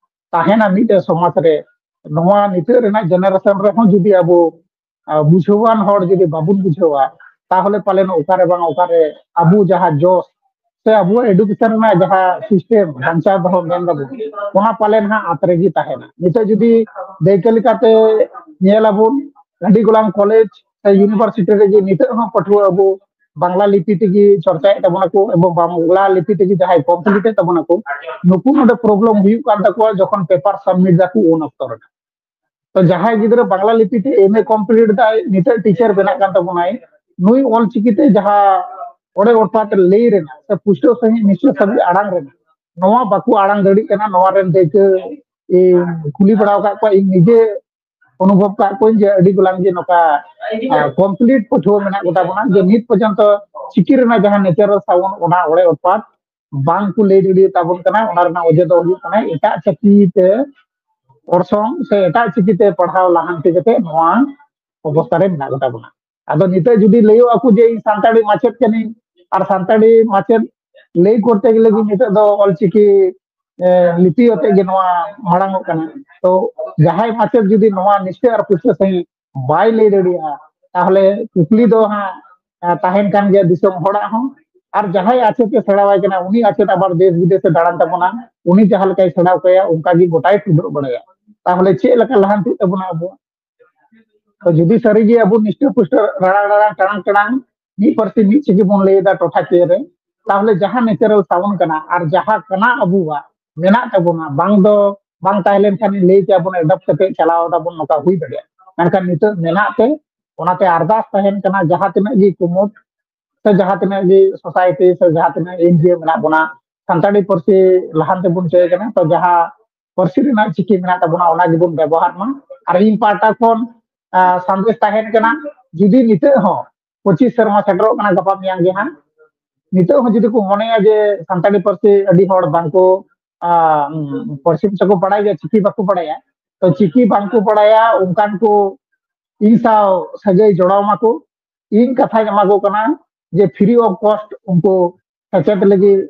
ᱛᱟᱦᱮᱱᱟ ᱢᱤᱫᱴᱮᱡ ᱥᱚᱢᱟᱡᱽ ᱨᱮ, ᱱᱚᱣᱟ ᱱᱤᱛᱚᱜ ᱨᱮᱱᱟᱜ ᱡᱮᱱᱟᱨᱮᱥᱚᱱ ᱨᱮᱦᱚᱸ ᱡᱩᱫᱤ ᱟᱵᱚ ᱵᱩᱡᱷᱟᱹᱣᱟᱱ ᱦᱚᱲ ᱡᱩᱫᱤ ᱵᱟᱵᱚᱱ ᱵᱩᱡᱷᱟᱹᱣᱟ, ᱛᱟᱦᱚᱞᱮ ᱯᱟᱞᱮᱱ ᱚᱠᱟᱨᱮ ᱵᱟᱝ ᱚᱠᱟᱨᱮ ᱟᱵᱚ ᱡᱟᱦᱟᱸ ᱡᱚᱥ ᱥᱮ ᱟᱵᱚᱣᱟᱜ ᱮᱰᱩᱠᱮᱥᱚᱱ ᱨᱮᱱᱟᱜ ᱡᱟᱦᱟᱸ ᱥᱤᱥᱴᱮᱢ ᱵᱟᱧᱪᱟᱣ ᱫᱚᱦᱚ ᱢᱮᱱ ᱫᱟᱵᱚᱱ, ᱚᱱᱟ ᱯᱟᱞᱮᱱ ᱦᱟᱸᱜ ᱟᱛ ᱨᱮᱜᱮ ᱛᱟᱦᱮᱱᱟ᱾ ᱱᱤᱛᱚᱜ ᱡᱩᱫᱤ ᱫᱟᱹᱭᱠᱟᱹ ᱞᱮᱠᱟᱛᱮ ᱧᱮᱞ ᱟᱵᱚᱱ, ᱟᱹᱰᱤ ᱜᱚᱞᱟᱝ ᱠᱚᱞᱮᱡᱽ ᱥᱮ ᱤᱭᱩᱱᱤᱵᱷᱟᱨᱥᱤᱴᱤ ᱨᱮᱜᱮ ᱱᱤᱛᱚᱜ ᱦᱚᱸ ᱯᱟᱹᱴᱷᱩᱣᱟᱹ ᱟᱵᱚ ᱵᱟᱝᱞᱟ ᱞᱤᱯᱤ ᱛᱮᱜᱮ ᱪᱚᱨᱪᱟᱭᱮᱫ ᱛᱟᱵᱚᱱᱟ ᱠᱚ ᱮᱵᱚᱝ ᱵᱟᱝᱞᱟ ᱞᱤᱯᱤ ᱛᱮᱜᱮ ᱡᱟᱦᱟᱸᱭ ᱠᱚᱢᱯᱞᱤᱴ ᱮᱫ ᱛᱟᱵᱚᱱᱟ ᱠᱚ, ᱱᱩᱠᱩ ᱱᱚᱰᱮ ᱯᱨᱚᱵᱞᱮᱢ ᱦᱩᱭᱩᱜ ᱠᱟᱱ ᱛᱟᱠᱚᱣᱟ ᱡᱚᱠᱷᱚᱱ ᱯᱮᱯᱟᱨ ᱥᱟᱵᱢᱤᱴ ᱫᱟᱠᱚ ᱩᱱ ᱚᱠᱛᱚ ᱨᱮ᱾ ᱛᱚ ᱡᱟᱦᱟᱸᱭ ᱜᱤᱫᱽᱨᱟᱹ ᱵᱟᱝᱞᱟ ᱞᱤᱯᱤ ᱛᱮ ᱮᱢ ᱮ ᱠᱚᱢᱯᱞᱤᱴ ᱫᱟᱭ, ᱱᱤᱛᱚᱜ ᱴᱤᱪᱟᱨ ᱵᱮᱱᱟᱜ ᱠᱟᱱ ᱛᱟᱵᱚᱱᱟᱭ, ᱱᱩᱭ ᱚᱞᱪᱤᱠᱤ ᱛᱮ ᱡᱟᱦᱟᱸ ᱚᱲᱮ ᱚᱴᱯᱟᱛ ᱞᱟᱹᱭ ᱨᱮᱱᱟᱜ ᱥᱮ ᱯᱩᱥᱴᱟᱹᱣ ᱥᱟᱺᱦᱤᱡ ᱱᱤᱥᱪᱟᱹ ᱥᱟᱺᱦᱤᱡ ᱟᱲᱟᱝ ᱨᱮᱱᱟᱜ ᱱᱚᱣᱟ ᱵᱟᱠᱚ ᱟᱲᱟᱝ ᱫᱟᱲᱮᱭᱟᱜ ᱠᱟᱱᱟ᱾ ᱱᱚᱣᱟ ᱨᱮᱱ ᱫᱟᱹᱭᱠᱟᱹ ᱤᱧ ᱠᱩᱞᱤ ᱵᱟᱲᱟ ᱟᱠᱟᱫ ᱠᱚᱣᱟ, ᱤᱧ ᱱᱤᱡᱮ ᱚᱱᱩᱵᱷᱚᱵ ᱠᱟᱜ ᱠᱚᱣᱟᱧ ᱡᱮ ᱟᱹᱰᱤ ᱜᱚᱞᱟᱝ ᱡᱮ ᱱᱚᱝᱠᱟ ᱠᱚᱢᱯᱞᱤᱴ ᱯᱟᱹᱴᱷᱩᱣᱟᱹ ᱢᱮᱱᱟᱜ ᱠᱚᱛᱟ ᱵᱚᱱᱟ, ᱡᱮ ᱱᱤᱛ ᱯᱚᱨᱡᱚᱱᱛᱚ ᱪᱤᱠᱤ ᱨᱮᱱᱟᱜ ᱡᱟᱦᱟᱸ ᱱᱮᱪᱟᱨᱟᱞ ᱥᱟᱣᱩᱱᱰ ᱚᱱᱟ ᱚᱲᱮ ᱚᱴᱯᱟᱛ ᱵᱟᱝ ᱠᱚ ᱞᱟᱹᱭ ᱫᱟᱲᱮᱭᱟᱜ ᱛᱟᱵᱚᱱ ᱠᱟᱱᱟ᱾ ᱚᱱᱟ ᱨᱮᱱᱟᱜ ᱚᱡᱮ ᱫᱚ ᱦᱩᱭᱩᱜ ᱠᱟᱱᱟ ᱮᱴᱟᱜ ᱪᱟᱹᱠᱤ ᱛᱮ ᱚᱨᱥᱚᱝ ᱥᱮ ᱮᱴᱟᱜ ᱪᱤᱠᱤ ᱛᱮ ᱯᱟᱲᱦᱟᱣ ᱞᱟᱦᱟᱱᱛᱤ ᱠᱟᱛᱮ ᱱᱚᱣᱟ ᱚᱵᱚᱥᱛᱟ ᱨᱮ ᱢᱮᱱᱟᱜ ᱠᱚᱛᱟ ᱵᱚᱱᱟ᱾ ᱟᱫᱚ ᱱᱤᱛᱚᱜ ᱡᱩᱫᱤ ᱞᱟᱹᱭᱚᱜᱼᱟ ᱠᱚ ᱡᱮ ᱤᱧ ᱥᱟᱱᱛᱟᱲᱤ ᱢᱟᱪᱮᱫ ᱠᱟᱹᱱᱟᱹᱧ ᱟᱨ ᱥᱟᱱᱛᱟᱲᱤ ᱢᱟᱪᱮᱫ ᱞᱟᱹᱭ ᱠᱚᱨᱛᱮ ᱜᱮᱞᱮ ᱡᱮ ᱱᱤᱛᱚᱜ ᱫᱚ ᱚᱞᱪᱤᱠᱤ ᱞᱤᱯᱤ ᱟᱛᱮ ᱜᱮ ᱱᱚᱣᱟ ᱢᱟᱲᱟᱝ ᱚᱜ ᱠᱟᱱᱟ᱾ ᱛᱚ ᱡᱟᱦᱟᱸᱭ ᱢᱟᱪᱮᱫ ᱡᱩᱫᱤ ᱱᱚᱣᱟ ᱱᱤᱥᱴᱟᱹ ᱟᱨ ᱯᱩᱥᱴᱟᱹ ᱥᱟᱺᱦᱤᱡ ᱵᱟᱭ ᱞᱟᱹᱭ ᱫᱟᱲᱮᱭᱟᱜᱼᱟ, ᱛᱟᱦᱚᱞᱮ ᱠᱩᱠᱞᱤ ᱫᱚ ᱦᱟᱸᱜ ᱛᱟᱦᱮᱱ ᱠᱟᱱ ᱜᱮᱭᱟ ᱫᱤᱥᱚᱢ ᱦᱚᱲᱟᱜ ᱦᱚᱸ᱾ ᱟᱨ ᱡᱟᱦᱟᱸᱭ ᱟᱪᱮᱫ ᱮ ᱥᱮᱬᱟᱣᱟᱭ ᱠᱟᱱᱟ, ᱩᱱᱤ ᱟᱪᱮᱫ ᱟᱵᱟᱨ ᱫᱮᱥ ᱵᱤᱫᱮᱥ ᱮ ᱫᱟᱬᱟᱱ ᱛᱟᱵᱚᱱᱟ, ᱩᱱᱤ ᱡᱟᱦᱟᱸ ᱞᱮᱠᱟᱭ ᱥᱮᱬᱟᱣ ᱠᱟᱭᱟ, ᱚᱱᱠᱟ ᱜᱮ ᱜᱚᱴᱟᱭ ᱴᱩᱰᱟᱹᱜ ᱵᱟᱲᱟᱭᱟ᱾ ᱛᱟᱦᱚᱞᱮ ᱪᱮᱫ ᱞᱮᱠᱟ ᱞᱟᱦᱟᱱᱛᱤᱜ ᱛᱟᱵᱚᱱᱟ ᱟᱵᱚᱣᱟᱜ? ᱛᱚ ᱡᱩᱫᱤ ᱥᱟᱹᱨᱤᱜᱮ ᱟᱵᱚ ᱱᱤᱥᱴᱟᱹ ᱯᱩᱥᱴᱟᱹ ᱨᱟᱲᱟᱝ ᱨᱟᱲᱟᱝ ᱴᱟᱲᱟᱝ ᱴᱟᱲᱟᱝ ᱢᱤᱫ ᱯᱟᱹᱨᱥᱤ ᱢᱤᱫ ᱪᱤᱠᱤ ᱵᱚᱱ ᱞᱟᱹᱭ ᱮᱫᱟ ᱴᱚᱴᱷᱟᱠᱤᱭᱟᱹ ᱨᱮ, ᱛᱟᱦᱚᱞᱮ ᱡᱟᱦᱟᱸ natural sound ᱠᱟᱱᱟ ᱟᱨ ᱡᱟᱦᱟᱸ ᱠᱟᱱᱟ ᱟᱵᱚᱣᱟᱜ ᱢᱮᱱᱟᱜ ᱛᱟᱵᱚᱱᱟ, ᱵᱟᱝ ᱫᱚ ᱵᱟᱝ ᱛᱟᱦᱮᱸ ᱞᱮᱱᱠᱷᱟᱱ ᱞᱟᱹᱭ ᱠᱮᱭᱟ ᱵᱚᱱ adopt ᱠᱟᱛᱮ ᱪᱟᱞᱟᱣ ᱫᱟᱵᱚᱱ, ᱱᱚᱝᱠᱟ ᱦᱩᱭ ᱫᱟᱲᱮᱭᱟᱜᱼᱟ᱾ ᱢᱮᱱᱠᱷᱟᱱ ᱱᱤᱛᱚᱜ ᱢᱮᱱᱟᱜ ᱛᱮ ᱚᱱᱟᱛᱮ ᱟᱨᱫᱟᱥ ᱛᱟᱦᱮᱱ ᱠᱟᱱᱟ, ᱡᱟᱦᱟᱸ ᱛᱤᱱᱟᱹᱜ ᱜᱮ ᱠᱩᱢᱩᱴ ᱥᱮ ᱡᱟᱦᱟᱸ ᱛᱤᱱᱟᱹᱜ ᱜᱮ society ᱥᱮ ᱡᱟᱦᱟᱸ ᱛᱤᱱᱟᱹᱜ NGO ᱢᱮᱱᱟᱜ ᱵᱚᱱᱟ, ᱥᱟᱱᱛᱟᱲᱤ ᱯᱟᱹᱨᱥᱤ ᱞᱟᱦᱟᱱᱛᱤ ᱵᱚᱱ ᱪᱟᱹᱭ ᱠᱟᱱᱟ, ᱛᱚ ᱡᱟᱦᱟᱸ ᱯᱟᱹᱨᱥᱤ ᱨᱮᱱᱟᱜ ᱪᱤᱠᱤ ᱢᱮᱱᱟᱜ ᱛᱟᱵᱚᱱᱟ, ᱚᱱᱟ ᱜᱮᱵᱚᱱ ᱵᱮᱵᱚᱦᱟᱨ ᱢᱟ᱾ ᱟᱨ ᱤᱧ ᱯᱟᱦᱴᱟ ᱠᱷᱚᱱ, ᱟᱸ, ᱥᱟᱸᱫᱮᱥ ᱛᱟᱦᱮᱱ ᱠᱟᱱᱟ, ᱡᱩᱫᱤ ᱱᱤᱛᱚᱜ ᱦᱚᱸ ᱯᱚᱸᱪᱤᱥ ᱥᱮᱨᱢᱟ ᱥᱮᱴᱮᱨᱚᱜ ᱠᱟᱱᱟ ᱜᱟᱯᱟ ᱢᱮᱭᱟᱝ ᱜᱮ ᱦᱟᱸᱜ, ᱱᱤᱛᱚᱜ ᱦᱚᱸ ᱡᱩᱫᱤ ᱠᱚ ᱢᱚᱱᱮᱭᱟ ᱡᱮ ᱥᱟᱱᱛᱟᱲᱤ ᱯᱟᱹᱨᱥᱤ ᱟᱹᱰᱤ ᱦᱚᱲ ᱵᱟᱝᱠᱚ, ᱟᱸ, ᱯᱟᱹᱨᱥᱤ ᱯᱚᱭᱥᱟ ᱠᱚ ᱵᱟᱲᱟᱭ ᱜᱮᱭᱟ, ᱪᱤᱠᱤ ᱵᱟᱠᱚ ᱵᱟᱲᱟᱭᱟ, ᱛᱚ ᱪᱤᱠᱤ ᱵᱟᱝᱠᱚ ᱵᱟᱲᱟᱭᱟ ᱚᱱᱠᱟᱱ ᱠᱚ ᱤᱧ ᱥᱟᱶ ᱥᱟᱹᱜᱟᱹᱭ ᱡᱚᱲᱟᱣ ᱢᱟᱠᱚ᱾ ᱤᱧ ᱠᱟᱛᱷᱟᱧ ᱮᱢᱟ ᱠᱚ ᱠᱟᱱᱟ ᱡᱮ free of cost ᱩᱱᱠᱩ ᱥᱮᱪᱮᱫ ᱞᱟᱹᱜᱤᱫ,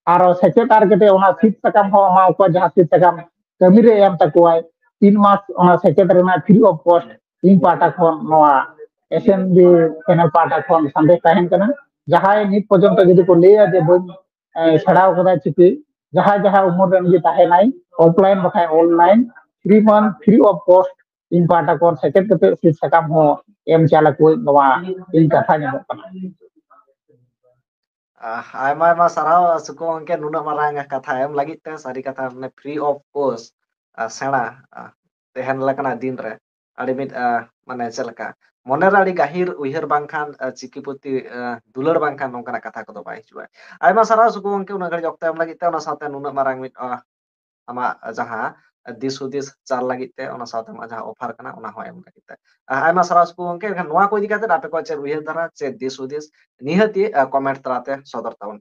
ᱟᱨ ᱥᱮᱪᱮᱫ ᱟᱨ ᱠᱟᱛᱮ ᱚᱱᱟ ᱥᱤᱫ ᱥᱟᱠᱟᱢ ᱦᱚᱸ ᱮᱢᱟ ᱠᱚᱣᱟ, ᱡᱟᱦᱟᱸ ᱥᱤᱫ ᱥᱟᱠᱟᱢ ᱠᱟᱹᱢᱤ ᱨᱮ ᱮᱢ ᱛᱟᱠᱚᱣᱟᱭ᱾ ᱛᱤᱱ ᱢᱟᱥ ᱚᱱᱟ ᱥᱮᱪᱮᱫ ᱨᱮᱱᱟᱜ free of cost ᱤᱧ ᱯᱟᱦᱴᱟ ᱠᱷᱚᱱ, ᱱᱚᱣᱟ SMB channel ᱯᱟᱦᱴᱟ ᱠᱷᱚᱱ ᱥᱟᱸᱫᱮᱥ ᱛᱟᱦᱮᱱ ᱠᱟᱱᱟ᱾ ᱡᱟᱦᱟᱸᱭ ᱱᱤᱛ ᱯᱚᱨᱡᱚᱱᱛᱚ ᱡᱩᱫᱤ ᱠᱚ ᱞᱟᱹᱭᱟ ᱡᱮ ᱵᱟᱹᱧ, ᱮ, ᱥᱮᱬᱟᱣ ᱠᱟᱫᱟ ᱪᱤᱠᱤ, ᱡᱟᱦᱟᱸᱭ ᱡᱟᱦᱟᱸ ᱩᱢᱮᱨ ᱨᱮᱱ ᱜᱮ ᱛᱟᱦᱮᱱᱟᱭ, offline ᱵᱟᱠᱷᱟᱡ online, free ᱢᱟᱱ free of cost ᱤᱧ ᱯᱟᱦᱴᱟ ᱠᱷᱚᱱ ᱥᱮᱪᱮᱫ ᱠᱟᱛᱮ ᱥᱤᱫ ᱥᱟᱠᱟᱢ ᱦᱚᱸ ᱮᱢ ᱪᱟᱞ ᱟᱠᱚᱣᱟᱹᱧ, ᱱᱚᱣᱟ ᱤᱧ ᱠᱟᱛᱷᱟ ᱧᱟᱢᱚᱜ ᱠᱟᱱᱟ᱾ ᱟᱦ, ᱟᱭᱢᱟ ᱟᱭᱢᱟ ᱥᱟᱨᱦᱟᱣ ᱥᱩᱠᱩ ᱜᱚᱝᱠᱮ, ᱱᱩᱱᱟᱹᱜ ᱢᱟᱨᱟᱝ ᱠᱟᱛᱷᱟ ᱮᱢ ᱞᱟᱹᱜᱤᱫ ᱛᱮ᱾ ᱥᱟᱹᱨᱤ ᱠᱟᱛᱷᱟ, ᱢᱟᱱᱮ free of cost, ᱟ, ᱥᱮᱬᱟ, ᱟ, ᱛᱟᱦᱮᱱ ᱞᱮᱠᱟᱱᱟᱜ ᱫᱤᱱ ᱨᱮ ᱟᱹᱰᱤ ᱢᱤᱫ, ᱟ, ᱢᱟᱱᱮ ᱪᱮᱫ ᱞᱮᱠᱟ, ᱢᱚᱱᱮᱨᱮ ᱟᱹᱰᱤ ᱜᱟᱹᱦᱤᱨ ᱩᱭᱦᱟᱹᱨ ᱵᱟᱝᱠᱷᱟᱱ, ᱟ, ᱪᱤᱠᱤ ᱯᱩᱛᱷᱤ, ᱟ, ᱫᱩᱞᱟᱹᱲ ᱵᱟᱝᱠᱷᱟᱱ ᱱᱚᱝᱠᱟᱱᱟᱜ ᱠᱟᱛᱷᱟ ᱠᱚᱫᱚ ᱵᱟᱭ ᱦᱤᱡᱩᱜᱼᱟ᱾ ᱟᱭᱢᱟ ᱥᱟᱨᱦᱟᱣ ᱥᱩᱠᱩ ᱜᱚᱝᱠᱮ, ᱩᱱᱟᱹᱜ ᱜᱷᱟᱹᱲᱤᱡ ᱚᱠᱛᱚ ᱮᱢ ᱞᱟᱹᱜᱤᱫ ᱛᱮ, ᱚᱱᱟ ᱥᱟᱶᱛᱮ ᱱᱩᱱᱟᱹᱜ ᱢᱟᱨᱟᱝ ᱢᱤᱫ, ᱟ, ᱟᱢᱟᱜ ᱡᱟᱦᱟᱸ ᱫᱤᱥ ᱦᱩᱫᱤᱥ ᱪᱟᱞ ᱞᱟᱹᱜᱤᱫ ᱛᱮ, ᱚᱱᱟ ᱥᱟᱶᱛᱮ ᱟᱢᱟᱜ ᱡᱟᱦᱟᱸ offer ᱠᱟᱱᱟ, ᱚᱱᱟ ᱦᱚᱸ ᱮᱢ ᱞᱟᱹᱜᱤᱫ ᱛᱮ᱾ ᱟ, ᱟᱭᱢᱟ ᱥᱟᱨᱦᱟᱣ ᱥᱩᱠᱩ ᱜᱚᱝᱠᱮ᱾ ᱮᱱᱠᱷᱟᱱ ᱱᱚᱣᱟ ᱠᱚ ᱤᱫᱤ ᱠᱟᱛᱮ ᱟᱯᱮ ᱠᱚᱣᱟᱜ ᱪᱮᱫ ᱩᱭᱦᱟᱹᱨ ᱫᱷᱟᱨᱟ, ᱪᱮᱫ ᱫᱤᱥ ᱦᱩᱫᱤᱥ, ᱱᱤᱦᱟᱹᱛᱤ, ᱟ, comment ᱛᱟᱞᱟᱛᱮ ᱥᱚᱫᱚᱨ ᱛᱟᱵᱚᱱ